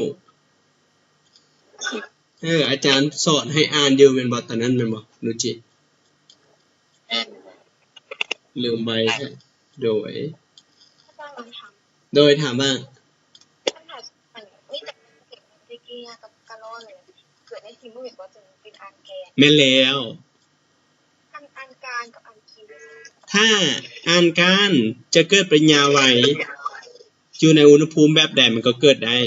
ເອີ ອາຈານສອນໃຫ້ອ່ານຢູ່ແມ່ນບໍ່ ຕອນນັ້ນແມ່ນບໍ່ ນູຈິ? ແມ່ນ ລືມໄວແທ້. ໂດຍ ໂດຍ ຖາມວ່າ ແມ່ນແລ້ວ. ອັນ ອັນການກັບອັນກີນ ຖ້າອັນການຈະເກີດປະລິນຍາໄວ ຢູ່ໃນອຸນຫະພູມແບບໃດມັນກໍເກີດໄດ້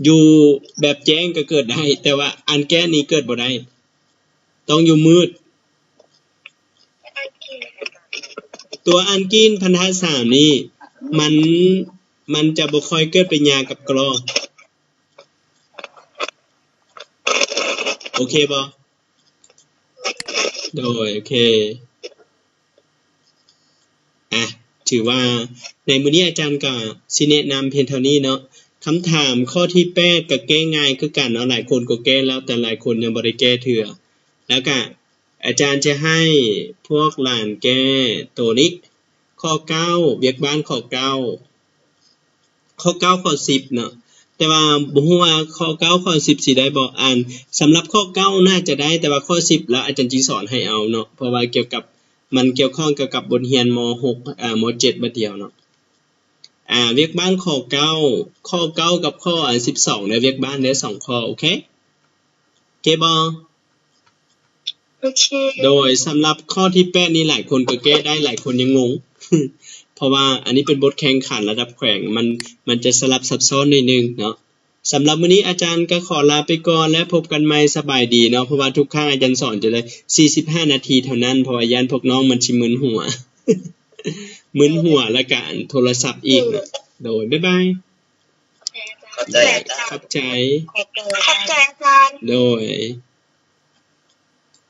ຢູ່ແບບແຈ້ງກໍເກີດໄດ້ ແຕ່ວ່າອັນແກ້ນນີ້ເກີດບໍ່ໄດ້ ຕ້ອງຢູ່ມືດ. ຕົວອັນກີນພັນທະສາມນີ້ ມັນ ມັນຈະບໍ່ຄ່ອຍເກີດປະລິນຍາກັບກລໍ. ໂອເຄບໍ່? ໂດຍ ໂອເຄ. ອ່ະ ຖືວ່າໃນມື້ນີ້ອາຈານກໍຊິແນະນຳພຽງເທົ່ານີ້ເນາະ. ຄຳຖາມຂໍ້ທີແປດກໍແກ້ງ່າຍຄືກັນເນາະ, ຫຼາຍຄົນກໍແກ້ແລ້ວ ແຕ່ຫຼາຍຄົນຍັງບໍ່ໄດ້ແກ້ເທື່ອ. ແລ້ວກະອາຈານຈະໃຫ້ພວກຫຼານແກ້ໂຕນີ້ ຂໍ້ເກົ້າ ວຽກບ້ານຂໍ້ເກົ້າ ຂໍ້ເກົ້າ ຂໍ້ສິບເນາະ, ແຕ່ວ່າບໍ່ຮູ້ວ່າຂໍ້ເກົ້າ ຂໍ້ສິບຊິໄດ້ບໍ່. ອັນ ສຳລັບຂໍ້ເກົ້າໜ້າຈະໄດ້, ແຕ່ວ່າຂໍ້ສິບລະອາຈານຈິສອນໃຫ້ເອົາເນາະ, ເພາະວ່າກ່ຽວກັບ ມັນກ່ຽວຂ້ອງກ່ຽວກັບບົດຮຽນ ມ. ຫົກ ເອີ ມ. ເຈັດ ບາດດຽວເນາະ. ອາ ວຽກບ້ານຂໍ້ເກົ້າ ຂໍ້ເກົ້າກັບຂໍ້ ອາ ສິບສອງເດີ, ວຽກບ້ານເດີ ສອງຂໍ້. ໂອເຄ ເຄບໍ່? ໂອເຄ. ໂດຍ ສຳລັບຂໍ້ທີແປດນີ້ ຫຼາຍຄົນກໍແກ້ໄດ້ ຫຼາຍຄົນຍັງງົງ ເພາະວ່າອັນນີ້ເປັນບົດແຂ່ງຂັນລະດັບແຂວງ ມັນ ມັນຈະສະຫຼັບຊັບຊ້ອນໜ້ອຍໜຶ່ງເນາະ. ສຳລັບມື້ນີ້ອາຈານກໍຂໍລາໄປກ່ອນ ແລະ ພົບກັນໃໝ່. ສະບາຍດີເນາະ, ເພາະວ່າທຸກຄັ້ງອາຈານສອນຈະໄດ້ສີ່ສິບຫ້ານາທີເທົ່ານັ້ນ ເພາະວ່າຢ້ານພວກນ້ອງມັນຊິມຶນຫົວ ມຶນຫົວ ແລ້ວກະອັນໂທລະສັບອີກເນາະ. ໂດຍ ບາຍບາຍ. ຂອບໃຈ ຂອບໃຈ ຂອບໃຈອາຈານ. ໂດຍ.